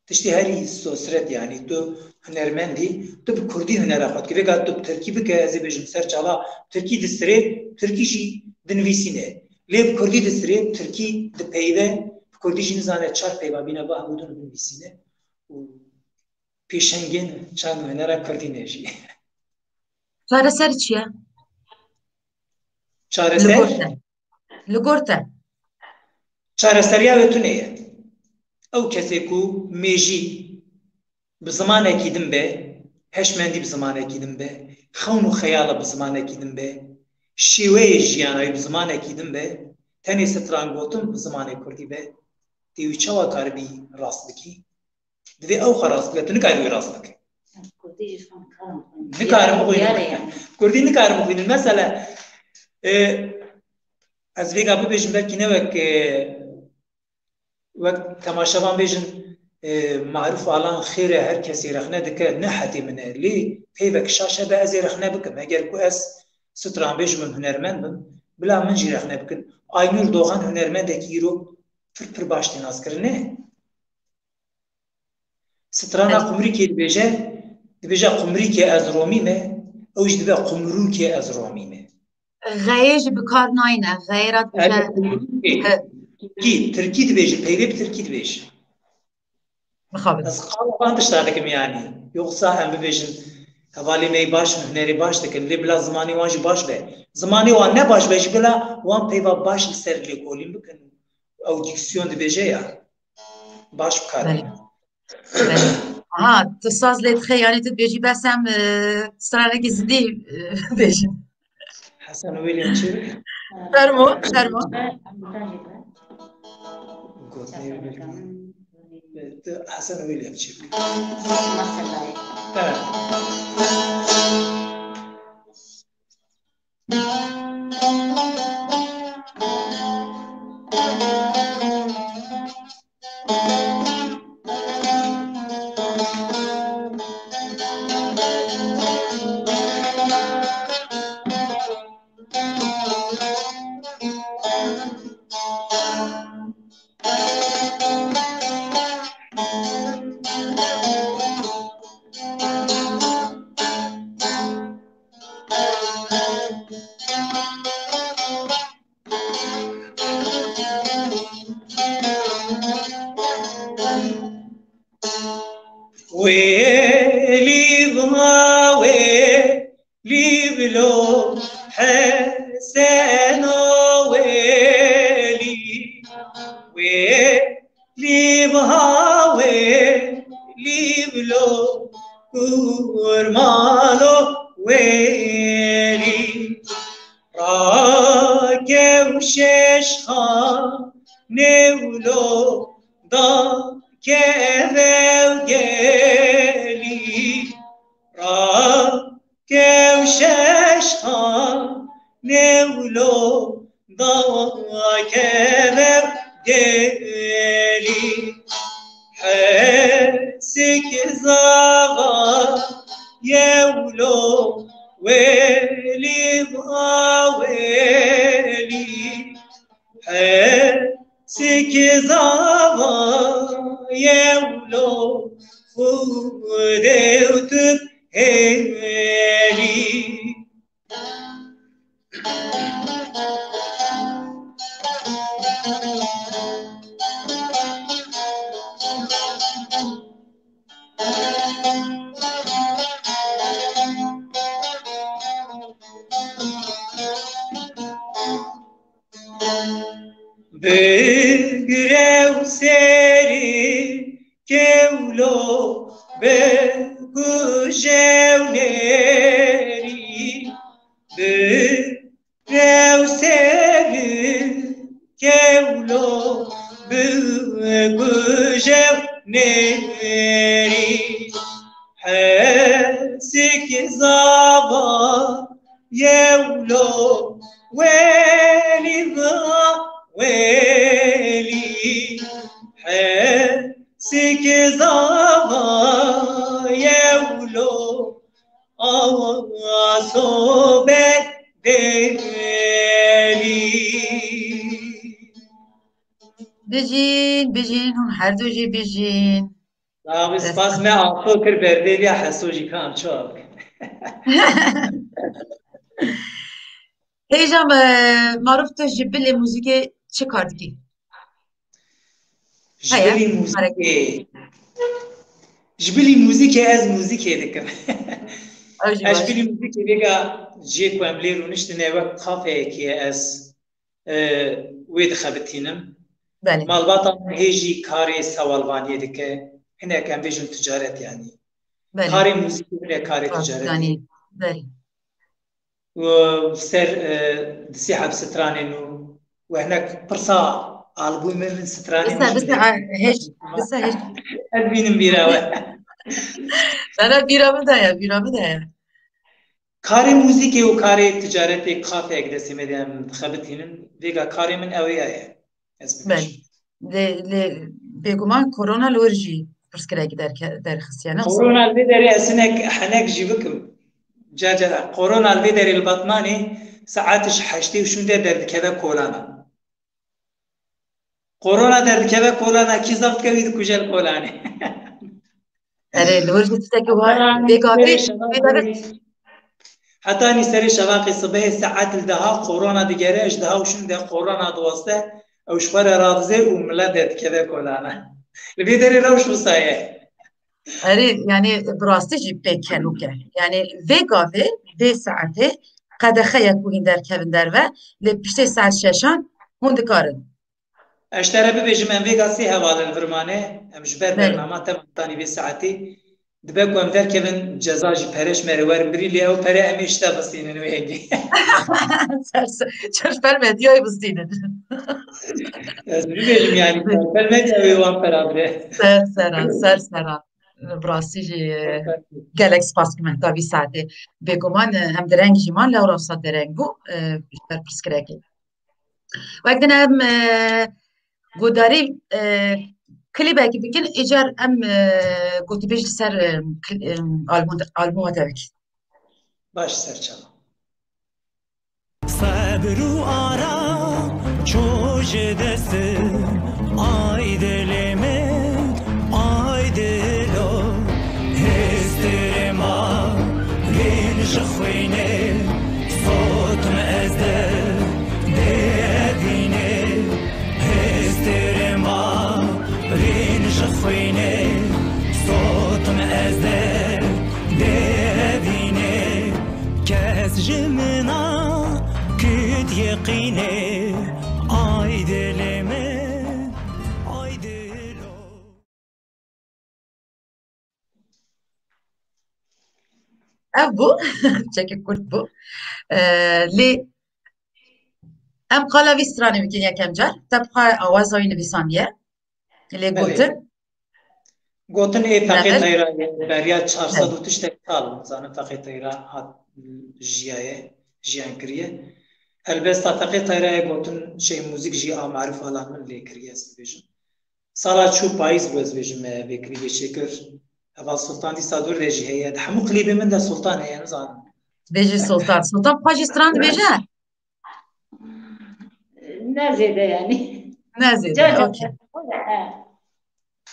Tiştê herî sosret, yanî tu hunermendî, tu bi kurdî hunera xwe dikî. Vêga tu bi tirkî bike, ez ê bêjim ser çava, tirkî distirê, tirkî jî dinivîsîne. Lê bi kurdî distirê, tirkî dipeyve, bi kurdî jî nizane çar peyva bîne, va hemû din binivîsîne. Û pêşengên çand û hunera kurdî ne jî. Çareser çi ye? Çareser? Li gor te. Li gor te. Çareseriya wê tune ye. Ew kesê ku mêjî bi zimanekî din be, hişmendî bi zimanekî din be, xewn û xeyala bi zimanekî din be, şêweyê jiyana wî bi zimanekî din be, tenê stran gotin bi zimanê kurdî be, tê wî çawa karibî rast bikî? Divê ew xwe rast bike, tu nikarî wî rast bike. Kurdî jî fam karim xwînin. Nikarim xwînim. Diyar e yani. Kurdî nikarim xwînim. Mesela, e, ez vêga bibêjim, belkî ne wek, e, wek temaşevan bêjin, e, Maruf Alan xêr e, her kesê rexne dike, ne hedê min e. Lê peyvek şaş hebe ez ê rexne bikim. Eger ku ez stranbêj bim, hunermend bim, bila min jî rexne bikin. Aynur Doğan hunermendekî îro pir pir baş tê naskirin, ne? Strana Qumrîkê dibêje, dibêje Qumrîkê ez Romî me, ew jî dibe Qumrûkê ez Romî me. Xeyê jî bi kar nayne, xeyê re dibêje. Tirkî, tirkî dibêje, peyvê bi tirkî dibêje. Mixabin. Ez qala van tişta dikim yanî. Yoksa em bibêjin, hevalê me yî baş in, hunerê baş dikin, lê bila zimanê wan jî baş be. Zimanê wan ne baş be jî bila wan peyva baş li ser lêkolîn bikin. Ew dîksîyon dibêje ya. Baş bikare. Belê. Belê. Aha, tu saz lê dixe, yanî tu dibêjî bes em, e, stranekî zindî, e, bêjin. Hasan William çi? Fermo, fermo. Gotinê Hasan William çi? Evet. Wêlî va wêlî vilo Heseno wêlî, wêlî va wêlî vilo kurmalo wêlî. Rakew şeşxanê wilo da keve gelî. Rakew şeşxanê wilo da keve gelî. Hesik zava yewlo wêlî va wêlî. Hesik zava yewlo xudê û tu hêlî. Bigrew serî kewlo bikujew nêrî. Bigrew serî kewlo bikujew nêrî. Hesik zava yewlo wêlî va wêlî. Hesik zava yewlo awa sobe delî. Bijîn, bijîn, hûn her du jî bijîn. Abi, spas me ato kir berdêliya Heso jî kam çav. Hêja me, Maruf, tu ji bilê muzîkê çi kar dikî? Ji Heye, bilî muzîkê, ji bilî muzîkê ez muzîkê dikim. Ew jî Ez ji baş. bilî muzîkê vêga cihê ku em lê rûniştine wek kafeyekî ye ez, e, wê dixebitînim. Belê. Malbata min hê jî karê sewalvaniyê dike. Hinek em bêjin ticaret yanî. Belê. Karê muzîkê hinek karê ticaretê. Belê. Û ser, e, disî heb stranên û wehnek pirsa albûmê min stranê Bisa, min bisa, bine. a, heş, bisa, heş. Ez bînim bîra we. Sana bîra min daye, bîra min daye. Karê muzîkê û karê ticaretê kafeyek destê me de em dixebitînin. Vêga karê min ew ya ye. Ez Belê. bibêjim. Lê, lê bêguman korona li wir jî pirsgirêkî derke-, derxistiye, ne wisa? Korona li vê derê ez hinek, henek jî bikim. Ca cara. Korona li vê derê li Batmanê saet ji heştê û şûnde derdikeve kolana. Korona derdikeve kolana, kî zaf dike wî dikuje li kolanê. Erê, li wir jî tiştekî wa Heta vê gavê, nîserê vê gavê. şevaqê, heta nîserê şevaqê sibehê saet li deha korona digere, ji deha û şûnde korona diwaste, ew ji xwe re radize û milet derdikeve kolana. Li vê derê rewş wisa ye. Erê, yanî bi rastî jî pê kenok e. Yanî vê gavê, vê saetê qedexeyek ku hîn derkevin derve, lê piştê saet şeşan hûn dikarin. Ez ji te re bibêjim, em vêga sê heval in vir mane, em ji ber Belê. bernama te tanî vê saetê. Dibe ku em derkevin ceza jî pere ji me re werin birî, lê ew pere em ê ji te bistînin wê hingê. Ser, ser, çerf ber medyayê bistînin. Ez bibêjim yanî, çerf ber medyayê wan pera bire. Ser seran, ser seran. Bi rastî jî, e, gelek spas dikim heta vî saetê. Bêguman, e, em direng jî man, lewra wisa direng bû, e, ji ber pirsgirêkê. Wek din em, e, guhdarî, e, klîbekî bikin, îcar em, e, gotûbêj li ser, e, kl-, e, albûm-, albûma te bikin. Baş, serçava. Sebr û aram çû ji destim, ay dilê min, ay dilo. Hêstirê ma rîn ji xwînê, sotim ez de dê evînê. Hêstirê ma rîn ji xwînê, sotim Yeqînê, ay dilê min, ay dilo. Ev bû, çekê kurt bû. Ee, lê em qala vî stranê bikin yekem car. Te bi xwe awaza wî nivîsandiye. Lê Belê. gotin. Gotin ê Feqê Newir. Teyra ye, beriya çar sed û Belê. tiştek sal, zanim Feqê Teyra hat jiyaye, jiyan kiriye. Helbesta Feqê Teyra ye gotin şey muzîk jî a marif alan min lê kiriye, ez dibêjim. Sala çû payîz bû, ez bêjim, e, vê klîbê çêkir. Heval Sultan dîsa dûr de jî heye. Di hemû klîbê min de Sultan heye, nizanim. Bêjî Sultan. Sultan xwe jî stran dibêje? Ne zêde yani. Ne zêde, Ca ca okey.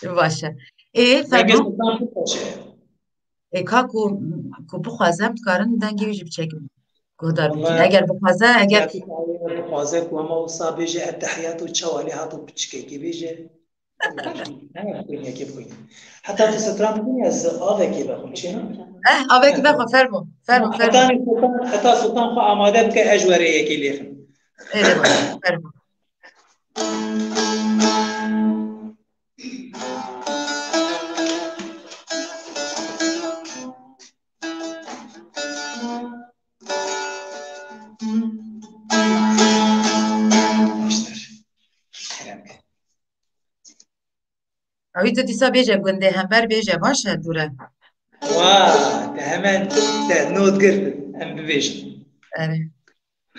He. Baş e. Ê, Dengê Fermo? Sultan pir xweş e. Ê, ka ku, ku bixwazem, dikarin dengê wî jî biçekim. Guhdar bikin. Vallahi Eger bixwaze, eger ya bixwaze ku hema wisa bêje, "Ettehiyatu çawa lê hato piçikekê bêje." Hema bixwînekê bixwîne. Heta tu stran bibînî, ez avekê vexwim, çi ne? Eh, avekî vexwe, fermo. Fermo, fermo. Heta Sultan, heta Sultan xwe amade bike, ez ji we rê yekê lêxim. Ê, lê baş, fermo. Başlar. Kerem ke. Ewî tu dîsa bêje gundê hember bêje, baş e, dûre. Wa, te hemen te not girtin, em bibêjin. Erê.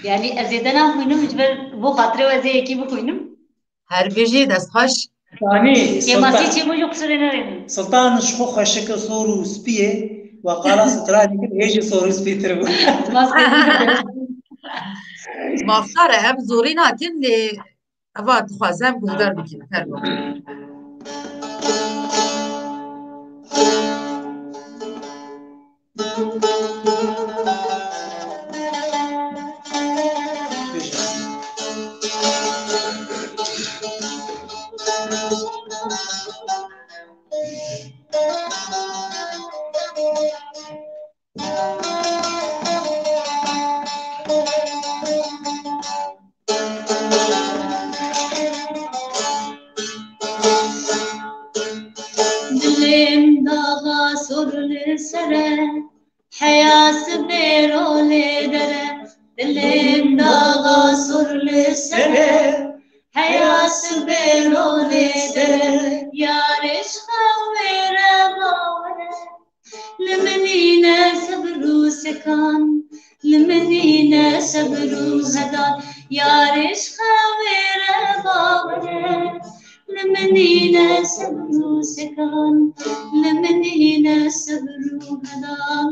Yani ez zêde naxwînim, ji ber bo xatirê we ez ê yekî bixwînim. Her bijî, dest xweş. Danî, Kêmasî Sultan. Çêbû jî qusûrê nerênin. Sultan ji xwe xweşik e, sor û spî ye. We qala stranê kir, hê jî sor û spîtir bû. Mas Mafdar e, em zorî nakin, lê eva dixwazem guhdar bikin. Fermo. Dilêm daxa sor li ser e, heya sibê ro lê der e. Dilêm daxa sor li ser e, heya sibê ro lê der e. Yarê ji xew wê re bawer e. Li min nîne sebir û sekan, li min nîne sebir û hedan, yarê ji xewê re bawer e. Li min nîne sebir û sekan, li min nîne sebir û hedan.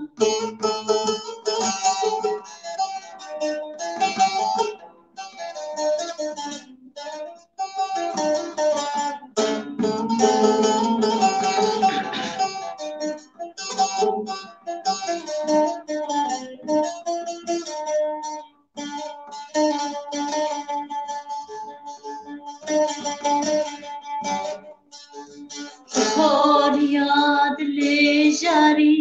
Xoriya dilê jarî,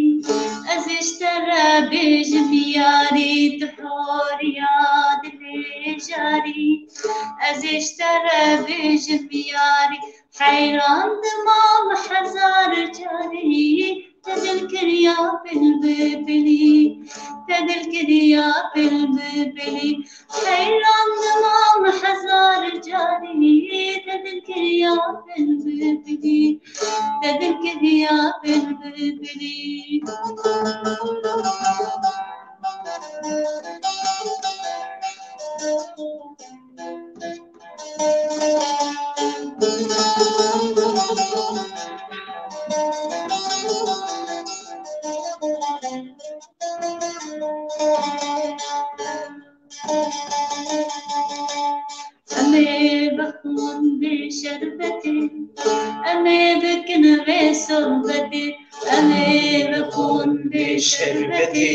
ez ê ji te re bêjim yarî, tu xoriya dilê jarî, ez ê ji te re bêjim yarî, heyran dimam hezar carî, te dil kiriya pil bi pilî, te dil kiriya pil bi pilî. Heyran dimam hezar carî, te dil kiriya pil bi pilî, te dil kiriya pil bi pilî. Em ê bixwin bê şerbetê, em ê bikin vê sohbetê, em ê bixwin bê şerbetê,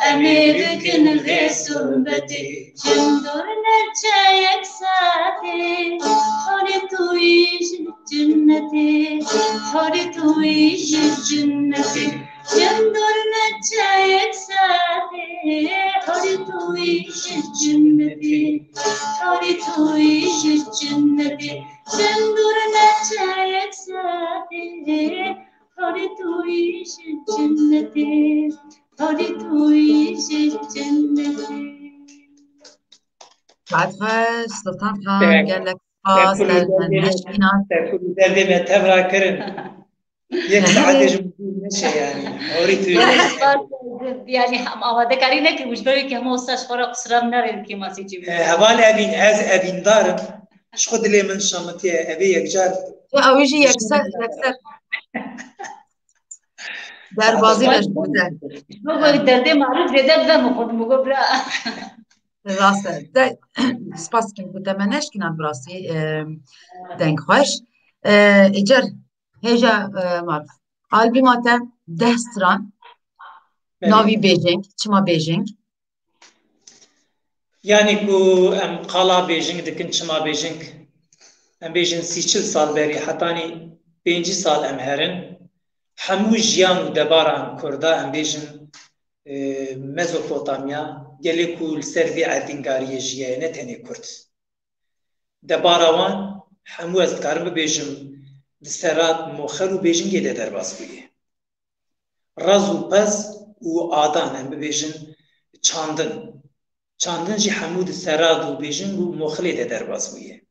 em ê bikin vê sohbetê. Ji min dûr neçe yek saetê, holê tu yî ji cinnetê, holê tu yî ji cinnetê. Ji min dûr neçe yek saetê, holê tu Ji cennetê, karê tu yî ji cennetê, çend dûr neçe yek saetê, karê tu yî ji cennetê, karê tu yî ji cennetê. Saet xweş, Sultan Xan, gelek spas, te neşkînan. Te kulî derdê me tev rakirin. Yek saetê ji min dûr neçe yani. Orî tu. Spas, yani hem amadekarî nekir, wijberê ki hema wisa ji xwe re qisira min nare dikê masê çê. E, heval Evîn, ez evîndar im. Ji xwe dilê min şamitiye, evê yekcar. Ya, ew jî yekser, yekser. Derbazî ve ji bo te. Ji bo derdê marûf zêde bibe min xwe, min got bira. Rast e. Te, spas dikim ku te me neşkînan bi rastî, e, deng xweş. E, îcar, hêja, e, marûf. Albuma te deh stran, belê, navî Bêjing, çima Bêjing? Yanî ku em qala Bêjing dikin, çima Bêjing? Em bêjin sî çil sal berî, hetanî pêncî sal em herin. Hemû jiyan û debara em Kurda, em bêjin, e, Mezopotamya, gelê ku li ser vê erdîngariyê jiyaye, ne tenê Kurd. Debara wan hemû, ez dikarim bibêjim, di Serad, Moxel û Bêjingê de derbas bûye. Raz û pez û adan, em bibêjin çandin. Çandin jî hemû di Serad û Bêjing û Moxilê de derbas bûye.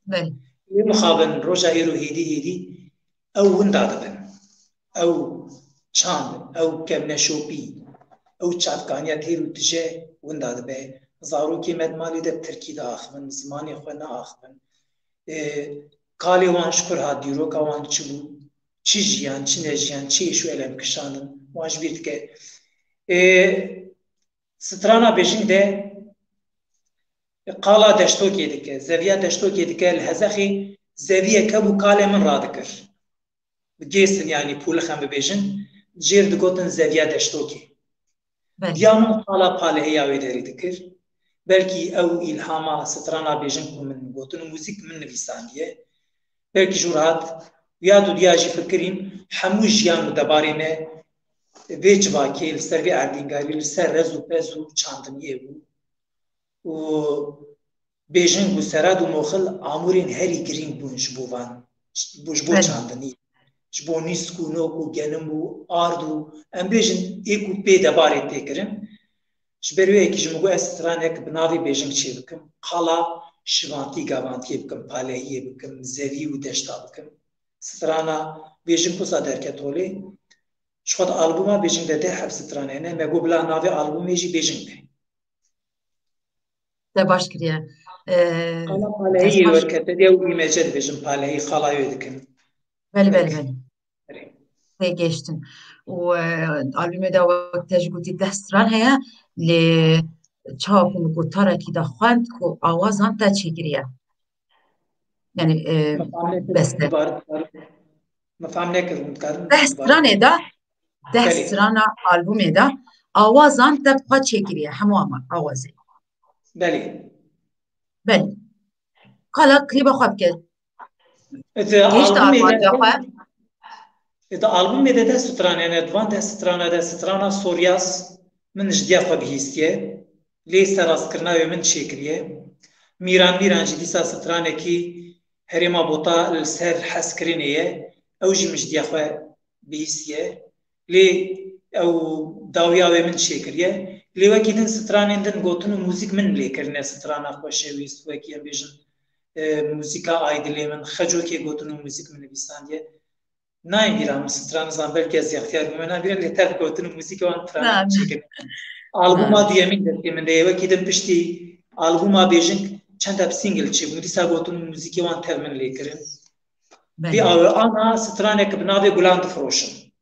Belê. Lê mixabin roja êro hêdî hêdî ew winda dibin. Ew çand, ew kevneşopî, ew çavkaniya têr û tije winda dibe. Zarokê me di malê de bi tirkî diaxivin, zimanê xwe naaxivin. E, kalê wan ji kur hat, dîroka wan çi bû, çi jiyan, çi nejiyan, çi êş û elem kişandin, wan ji bîr dike. E, strana Bêjing de, e, qala Deştokê dike, zeviya Deştokê dike, li Hezexê zeviyek hebû kalê min radikir. Bi gêstin, yanî pûlix em bibêjin, jêr digotin zeviya Deştokê. Belê. Diya min qala Palehê ya wê derî dikir. Belkî ew îlhama strana Bêjing ku min gotin û muzîk min nivîsandiye. Belkî jû re hat, ya du diya jî fikirîm, hemû jiyan û debarê me vê civakê li ser vê erdîngarî, li ser rez û pez û çandiniyê bû. Û Bêjing û Serad û Moxil amûrên herî girîng bûn ji bo van, ji bo, ji bo, belê, çandinî, ji bo nîsk û nok û genim û ard û, em bêjin, ê ku pê debarê tê kirin. Ji ber wê yekê ji min got ez stranek bi navê Bêjing çê bikim, qala şivantî gavantiyê bikim, palehiyê bikim, zevî û deşta bikim. Strana Bêjing wisa derket holê. Ji xwe di albûma Bêjing de deh heb stran hene, me got bila navê albûmê jî Bêjing be. Te baş kiriye. Ee, qala Palehî yê werkete diye û îmece dibêjin Palehî, qala wê dikin. Belê, belê, belê. Belê. Têgihiştin. Û, e, albûmê de wek te jî gotî deh stran heye, lê çawa ku min gotarekî de xwend ku awazan te çêkiriye. Yani, e, beste. Min fam nekir, min dikarim. Deh stranê de, deh, belê, strana albûmê de awazan te bi xwe çêkiriye, hemû ama awazê. Belê. Belê. Qala klîba xwe bike. Di albûmê de, xwe. Di albûmê de deh stran hene, di van deh strana de strana Soryas min ji diya xwe bihîstiye. Lê serastkirina wê min çêkiriye. Mîran Mîran jî dîsa stranekî herêma Bota li ser hezkirinê ye. Ew jî min ji diya xwe bihîstiye. Lê ew dawiya wê min çêkiriye. Lê wekî din stranên din gotin û muzîk min lê kirine, strana Xweşewîst, wekî em bêjin, e, muzîka Aydilê min, Xecokê gotin û muzîk min nivîsandiye. Nayên bîra min stran, nizam belkî ez zextiyar bûme, nayên bîra, lê tev gotin û muzîkê wan tran çêkirin. Albûma duyemîn destê min de ye, wekî din piştî albûma Bêjing çend ev single çêbûn, dîsa gotin û muzîkê wan tev min lê kirin. Belê. Vî awe ana stranek bi navê Gulan Difiroşin.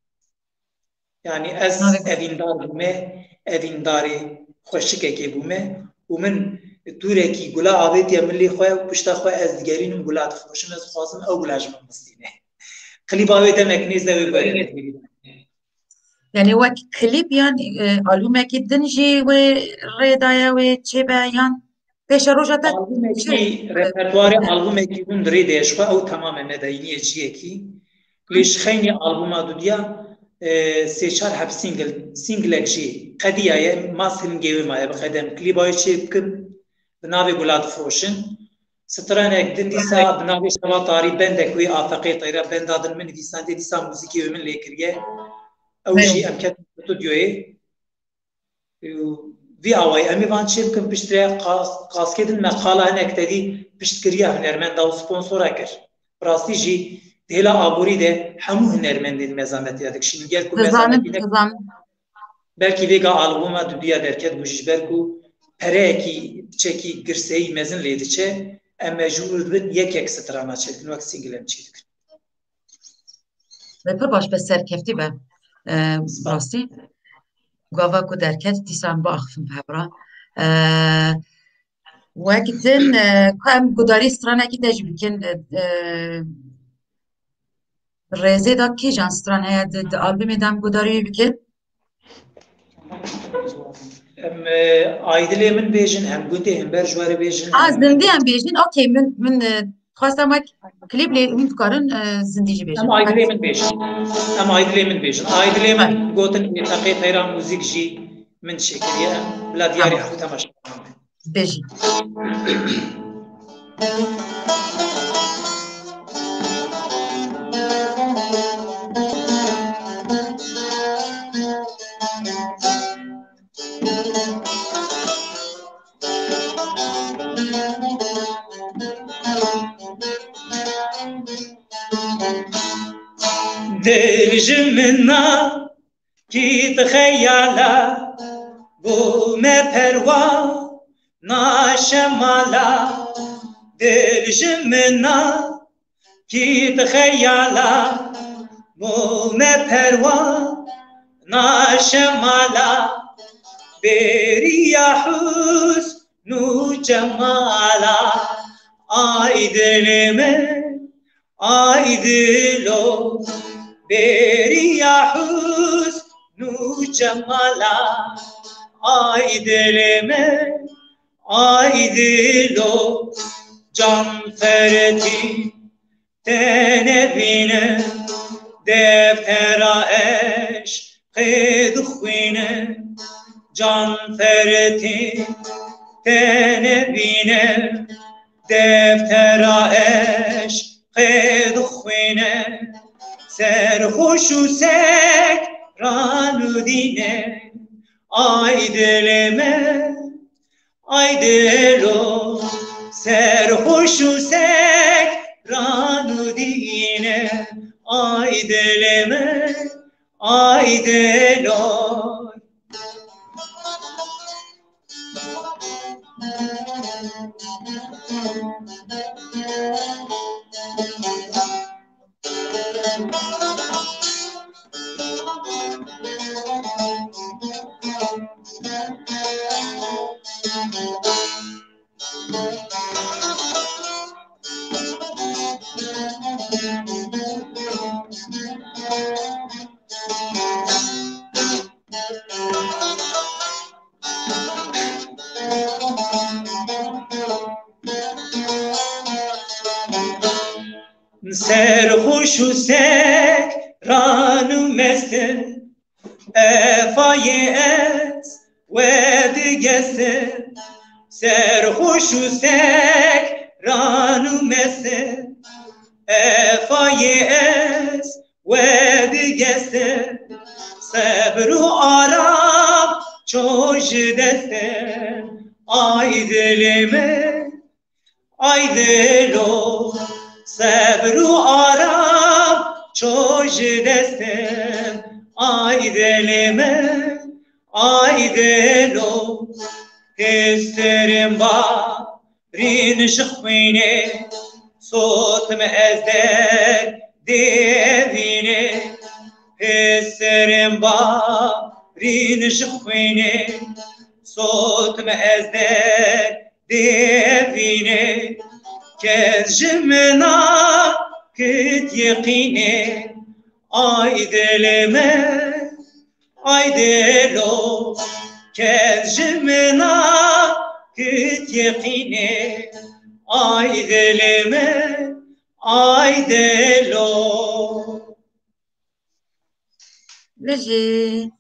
Yanî ez evîndar bûme, evîndarê xweşikekê bûme û min dûrekî gula avêtiye milê xwe û pişta xwe ez digerînim gula dixweşim, ez dixwazim ew gula ji min bistîne. Klîba wê demek nêz de wê guherîne. Yanî wek klîp yan, e, albûmekî din jî wê rê daye wê çêbe yan? Pêşeroja te albûmekî, repertuarê albûmekî hûn di rê de ye ji xwe, ew temamen nedayîniye ciyekî. Lê ji xeynî albûma dudiya, e, sê çar heb single, singlek jî qediyaye, mastering-ê wê maye, bi qedem klîba wê çê bikim, bi navê Gula Difroşin. Stranek din dîsa bi navê Şeva Tarî bendek wê afeqê teyra benda din min nivîsandiye, dîsa muzîkê wê min lê kiriye. Ew jî em ketin studyoyê. Û vî awayî em ê van çê bikin, piştre qas-, qaskê din me qala hinek tevî piştgiriya hunermenda û sponsora kir. Bi rastî jî di hêla aborî de hemû hunermendên me zehmetiya dikişînin. Gel ku me Dizanim, zehmetî ne dizanim. Belkî vêga albûma duduya derket bû jî ji ber ku pereyekî, piçekî girseyî mezin lê diçe, em mecbûr dibin yek yek strana çêdikin, wek single em çêdikin. Ve pir baş be, serkeftî be. E, Spas. Rastî. Gava ku derket, dîsa em biaxifin bi hev re. E, wek din, e, ka em gudarî stranekî te jî bikin, e, e, rêzê de kîjan stran heye di, di albumê de em gudarî wî bikin? Em, e, Aydilê min bêjin, em gundê hember ji we re bêjin. A, em zindî em bêjin. Okey, min, min, e, xwestem wek klîp lê hûn dikarin, e, zindî jî bêjin. Em Aydilê min bêjin. Em Aydilê min bêjin. Aydilê min gotin, ê teqê teyra muzîk jî min çêkiriye. Em bila diyarî Tamam. Ew temaşe. Bêjî. Dil ji min na Kî di xeyala bû me perwa, na şemala dil ji min na. Kî di xeyala bû me perwa, na şemala bêriya husn û cemala. Ay dilê min, Ay dilo, bêriya husn û cemala. Ay dilê min, ay dilo, can fertî te nebîne, deftera eşq qê dixwîne, can fertî te nebîne, deftera eşq qê dixwîne, serxweş û sekran û dîne. Ay dilê me, ay dilo, serxweş û sekran û dîne. Ay dilê me, Ay dilo. Serxweş û sekran û mest in, Efayê ez we digestim, serxweş û sekran û mestim. Efayê ez we digestim, sebr û aram ço ji destim. Ay dilê min, Ay dilo, sebr û aram ço ji destim. Ay dilê min, ay dilo, hêstirên barîn ji xwînê, sotim ez derdê evînê. Hêstirên barîn ji xwînê, sotim ez der dê evînê, kes ji min nakit yeqînê. Ay dilê min, ay dilo, kes ji min nakit yeqînê. Ay dilê min, ay dilo. Bijî.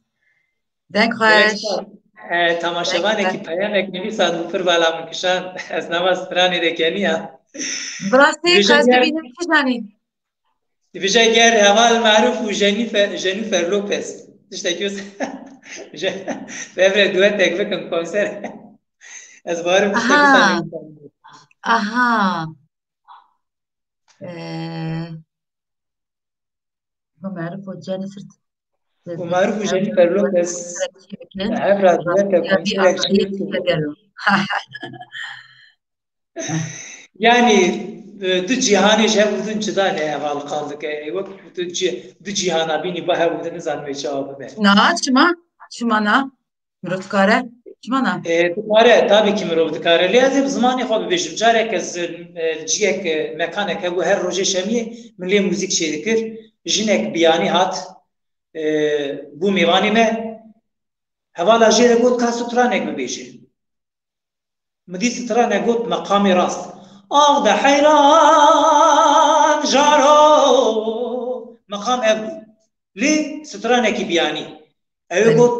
Deng xweş. E, temaşevanekî peyamek nivîsand û pir bala min kişand. Ez nava stranê de keniya. Bi rastî Dibêje qas ger, dibînim kijanî. Dibêje ger heval Maruf û Jennifer, Jennifer Lopez. Tiştekî wisa. Vevre duetek bikin konser. Ez barim tiştekî wisa. Aha. Aha. Ee, Ömer, bu Jennifer. Ömer, bu Jennifer Lopez. Her radyoya tepkî gelo. Yani, e, du cîhanê ji hev û din cida ne heval qal dike. E, wek du cî-, du cîhana bînî ba hev û din nizanim wê çawa bibe. Na, çima? Çima na? Mirov dikare? Çima na? E, dikare, tabii ki mirov dikare. Lê ez ê bi zimanê xwe bibêjim. Carek ez, e, ciyek, e, mekanek hebû her rojê şemiyê min lê muzîk çê dikir. Jinek biyanî hat, e, bû mêvanê me. Hevala jê re got ka stranek bibêje. Min dî stranek got meqamê rast. Ax de heyran jaro. Meqam ev bû. Lê stranekî biyanî. Ew ê got,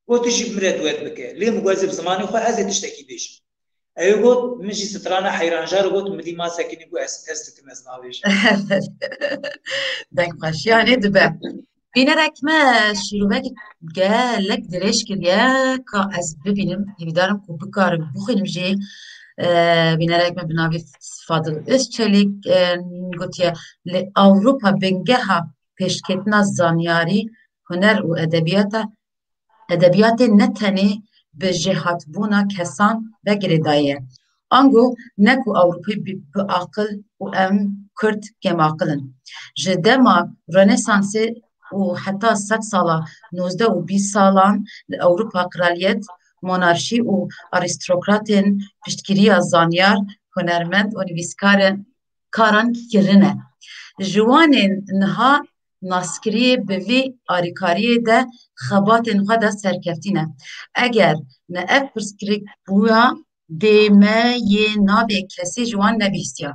got tu jî bi min re duet bike. Lê min got ez ê bi zimanê xwe ez ê tiştekî bêjim. Ew ê got min jî strana heyranjar got min dî ma sekinî got ez test dikim ez nabêjim. Deng xweş. Yanê dibe. Bînerek me şîrovek gelek dirêj kiriye ka ez bibînim. Hêvîdarim ku bikarim bixwînim jî. E, bînerek me bi navê Fadil Özçelik, e, gotiye, li Ewropa bingeha pêşketina zanyarî, huner û edebiyata, edebiyatê ne tenê bi jêhatbûna kesan ve girêdayî ye. Ango ne ku Ewropî bi, bi aqil û em Kurd kêmaqil in. Ji dema Rönesansê û heta sedsala nozdeh û bîst salan li Ewropa kraliyet, monarşî û arîstokratên piştgiriya zanyar, hunermend û nivîskarin karan kirine. Ji wanên niha naskiriyê bi vî arîkariyê de xebatên xwe de serkeftî ne. Eger ne ev pirsgirêk bûya, dê me yê navê kesî ji wan nebihîstiya.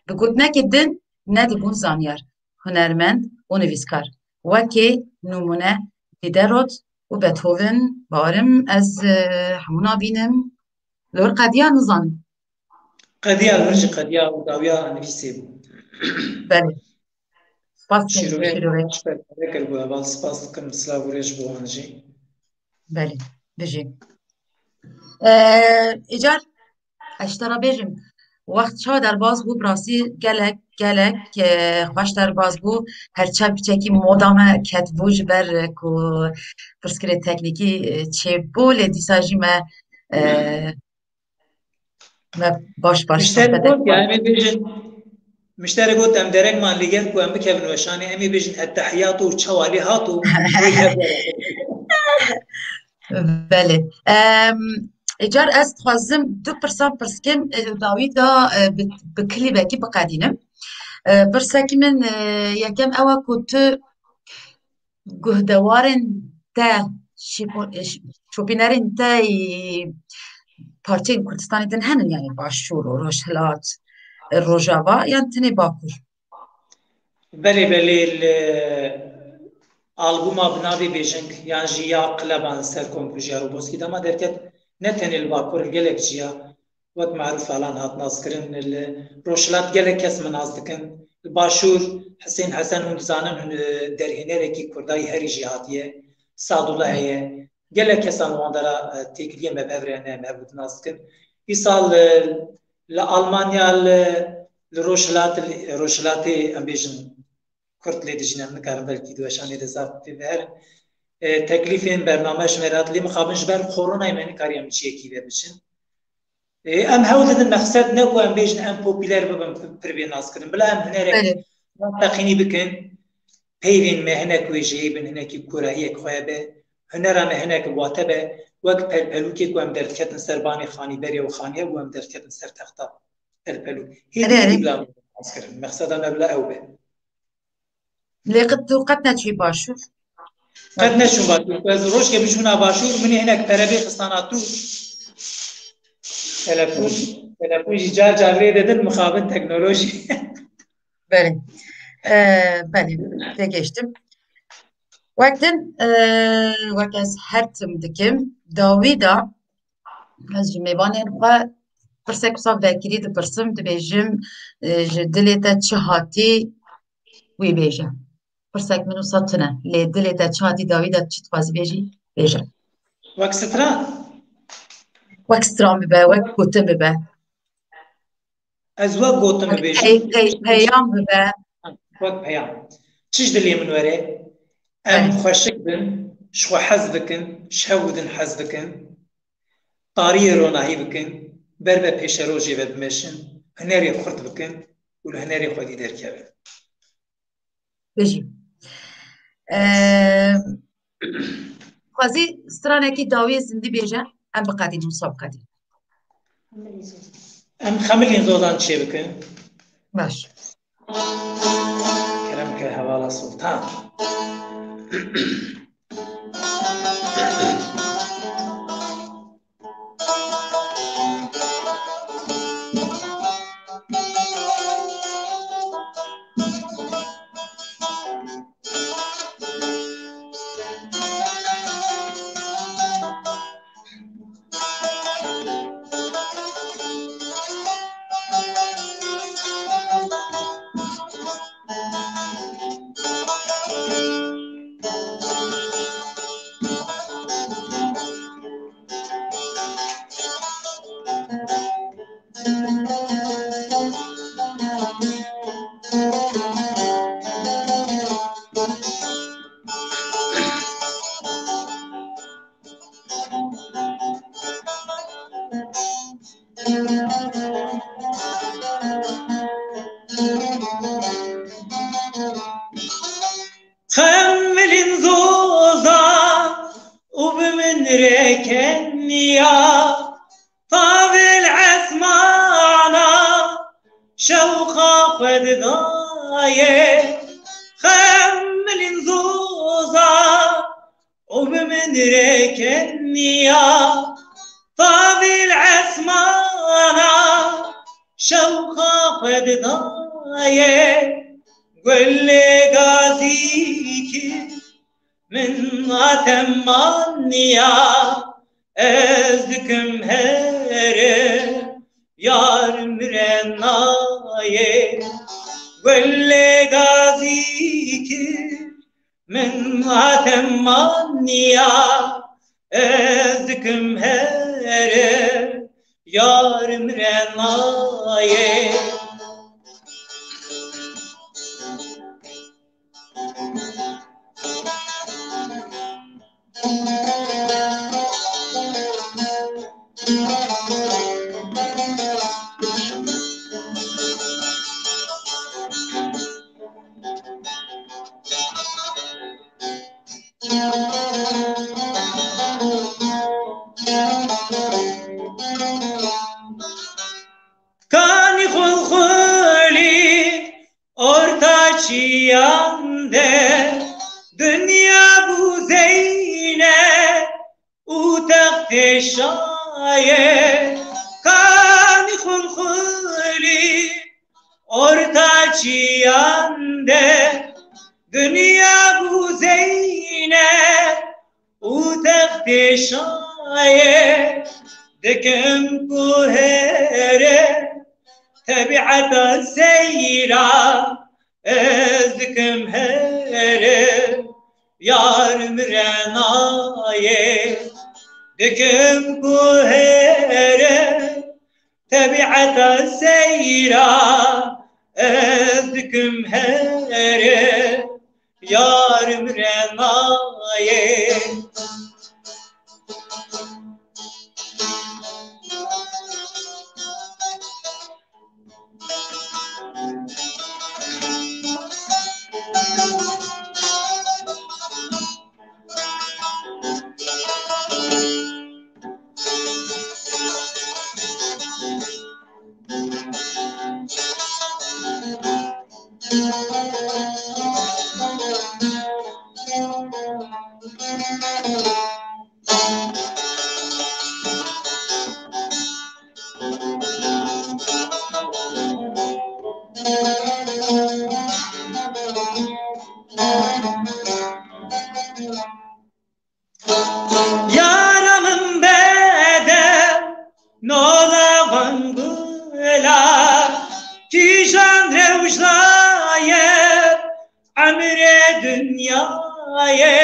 Bi gotinekê din nedibûn zanyar, hunermend û nivîskar. Wekê nimûne Diderot û Beethoven, barim ez, e, hemû nabînim. Li wir qediya nizanim. Qediya, li vir jî qediya û dawiya nivîsê bû. Belê. Spas dikim, şîrove, şîrove. Ji ber kir bû heval, spas dikim, silav û rêz ji bo wan jî. Belê, bijî. Ee, îcar, ez ji te re bêjim, wext çawa derbas bû, bi rastî gelek, gelek, e, xweş derbas bû. Her çend piçekî moda me ketibû ji ber, e, ku pirsgirê teknîkî, e, çêbû, lê dîsa jî me, e, me baş baş Mişterê sohbet got, ya, em ê bêjin, mişterê got, em derekman li gel ku em bikevin weşanê, em ê bêjin, "Ettehiyatu û çawa lê hato." Belê. Em, îcar ez dixwazim du pirsan pirs kim, e, dawî da, e, bi, bi klîbekî biqedînim. E, pirsekî min, e, yekem ew e ku tu guhdewarên te, şîpo-, e, ş-, şopînerên te yî parçeyên Kurdistanê din henin, yanî Başûr û Rojhilat, e, Rojava yan tenê Bakur? Belê, belê, li albûma bi navê Bêjing yan jî ya Qileban ser komkujiya Roboskî dema derket, ne tenê li Bakur, li gelek ciya, wek Maruf Alan hat naskirin, li Rojhilat gelek kes min nas dikin. Li Başûr, Hisên Hesen hûn dizanin, hûn, e, derhênerekî Kurdayî herî jî hatiye, Sadullah heye. Gelek kesan li wan dera, e, têkiliyê me bi hev re hene, em hev nas dikin. Îsal, e, li Almanya, li, li Rojhilat, li Rojhilatê, em bêjin, Kurd lê dijîn, em nikarin belkî di weşanê de zaf pê ve herin. E, teklîfên bername ji me re hat, lê mixabin ji ber koronayê me nikarî em çiyekî ve biçin. E, em hewl didin, mexsed ne ku em bêjin em popîler bibin, pir bê nas kirin. Bila em hunerek Belê. rasteqînî bikin, peyvên me hinek wêjeyê bin, hinekî kûrahiyek xwe be, hunera me hinek wate be, wek pelpelûkê ku em derdiketin ser banê xanîberê û xaniye û em derdiketin ser texta pelpelûk. Hê Erê, erê. Bila nas kirin. Mexseda me bila ew be. Lê qet tu qet neçûyî Başûr? Qet neçûm Başûr. Ez rojkê biçûna Başûr, min ê hinek pere bê xistana tu. Telefon, telefon jî car car rê dedin, mixabin teknolojî. Belê. Ee, belê. Têgeştim. Wek din, e, wek ez her tim dikim, dawî de ez ji mêvanên xwe pirsek wisa vekirî dipirsim, dibêjim, e, ji dilê te çi hatî, wî bêje. Pirsek min wisa tune, lê dilê te çi hatî dawî de çi dixwazî bêjî, bêje. Wek stran? Wek stran bibe, wek gotin bibe. Ez wek gotin bibêjim. Pey-, pey-, peyam bibe. Wek peyam. Çi ji dilê min were? Em Evet. xweşik bin, ji xwe hez bikin, ji hev û din hez bikin. Tariyê ronahî bikin, ber be pêşerojê ve bimeşin, hunerê xurt bikin û li hunerê xwedî derkevin. Bijî. Eee, xwezî stranekî dawiyê zindî bêje, em biqedînin, wisa biqedînin. Em Xemilîn Zozan çêbikin. Baş. Kerem ke hevala Sultan. Xemilîn Zozan û bi min rêkeniya, tavê li esmana şewqa xwe didaye. Xemilîn Zozan û bi min rêkeniya, tavê li esmana şewqa xwe didaye. Gulê gazî kir min hatem maniya, ez dikim here, yar mire nayê. Gulê gazî kir min hatem maniya, ez dikim here, yar mire nayê. Kanî xulxulî orta çiyan de, dinya bû zeyne û textê şayê. Kanî xulxulî orta çiyan de, dinya bû zeyne û textê şayê. Dikim ku here, tebîeta seyra, ez dikim here, yar mire nayê. Dikim ku here, tebîeta seyra, ez dikim here, yar mire nayê. Dinyayê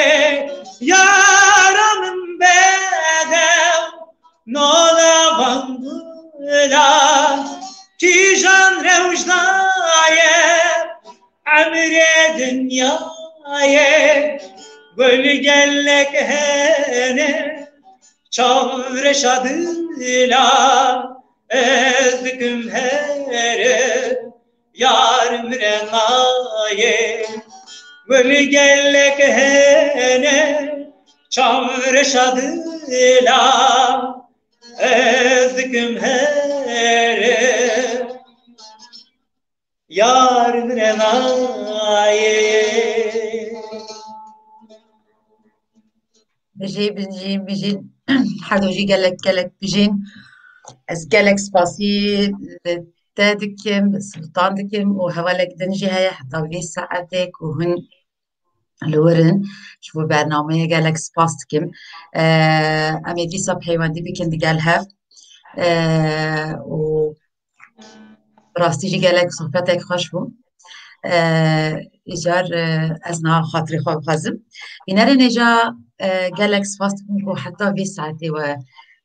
yara min bedew, nola van gula kîjan rewş daye, emrê dinyayê gul gelek hene, çav reşa dila ez dikim here. Yar min re nayê, gul gelek hene, çav reşa dila ez dikim here. Yar min re nayê. Bijî, bijî, bijî. Her du jî gelek, gelek bijîn. Ez gelek spasî li te dikim, li Sultan dikim û hevalek din jî heye heta vê saetê ku hûn li wir in. Ji bo bernameyê gelek spas dikim. Ee, em ê dîsa peywendî bikin digel hev. Ee, û Bi rastî jî gelek sohbetek xweş bû. Ee, îcar, e, ez niha xatirê xwe bixwazim. Bînerên hêja, e, gelek spas dikim ku heta vê saetê we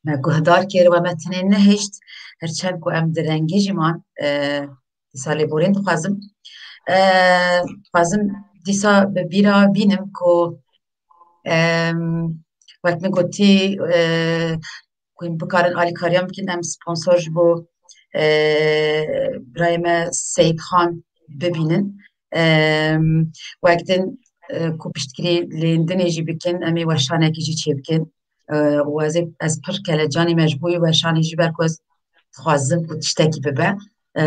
me guhdar kir, we me tenê nehişt. Her çend ku em di rengê jî man, e, dîsa lêborîn dixwazim. E, dixwazim dîsa bi bîra bînim ku, em, wek min gotî, e, ku em bikarin alîkariyan bikin, em sponsor ji bo, e, birayê me Seyîd Xan bibînin. E, wek din, e, ku piştgirî lêndinê jî bikin, em ê weşanekî jî çêbikin. E, û ez ê, ez pir kelecan im, me ji bo wî weşanê jî ber ku ez dixwazim ku tiştekî bibe. E,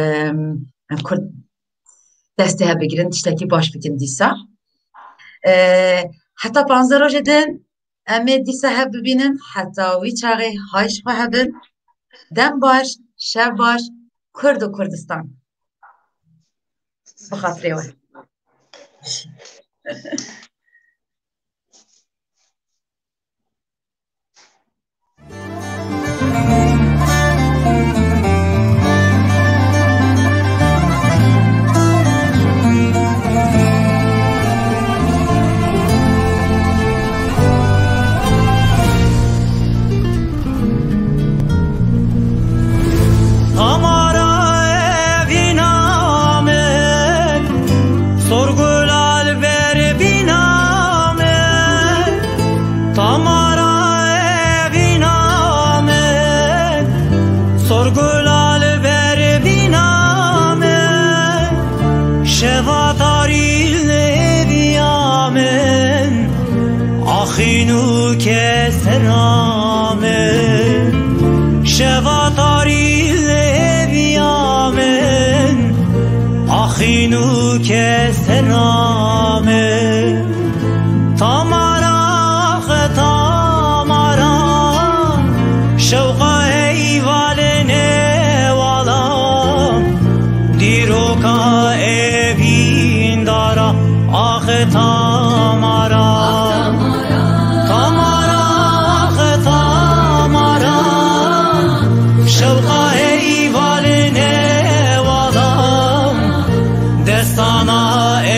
em Kurd destê hev bigirin, tiştekî baş bikin dîsa. E, heta panzdeh rojê din Em ê dîsa hev bibînin, heta wî çaxê hay ji xwe hebin. Dem baş, şev baş, Kurd û Kurdistan. Bi xatirê we. Tamara evîna min, sorgula li ber bîna min. Tamara evîna min, sorgula li ber bîna min. Şeva tarî li hêviya min, axîn û kesera min. Şeva tarî li hêviya min, axîn û kesera min. Tamara xwe tamara, şewqa heyvalê newala, dîroka evîndara, axe tamara. Tamara, axe tamara, şewqa heyvalê newala, destana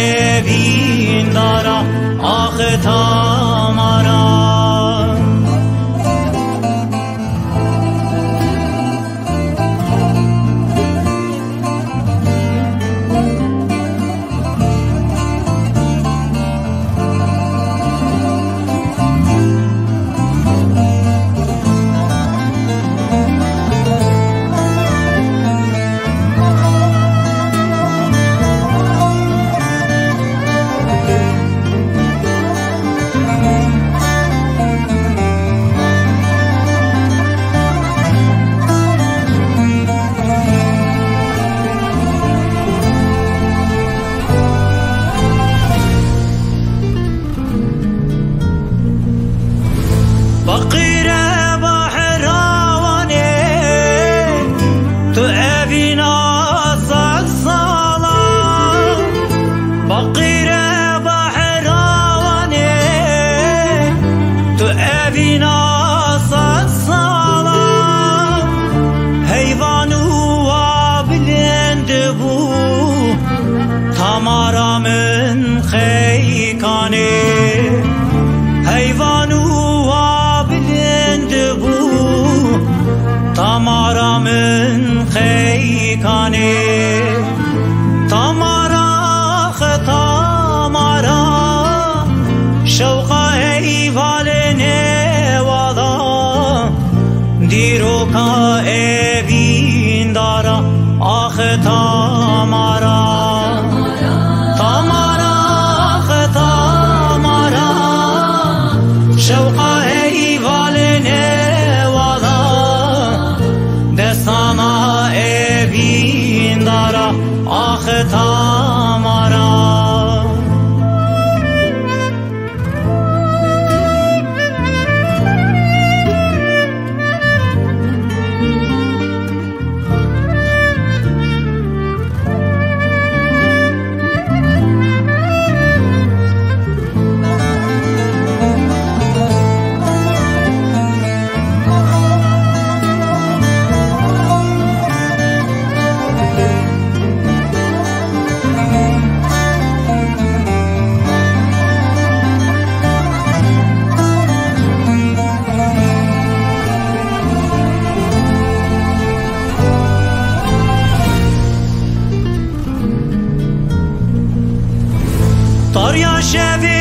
evîndara, axe tamara. Feqîre behra Wanê, tu evîna sed sala. Feqîre behra Wanê, tu evîna sed sala. Heyvan û wa bilind bû, tamara min xeykan Heyvan û wa bilind bû, tamara min qeykanê. Tamara xwe tamara, şewqa heyvalê newala, dîroka evîndara, ax tamara. Tamara, ax tamara, şewqa heyvalê newala, destana evîndara, ax tamara. Tariya şevê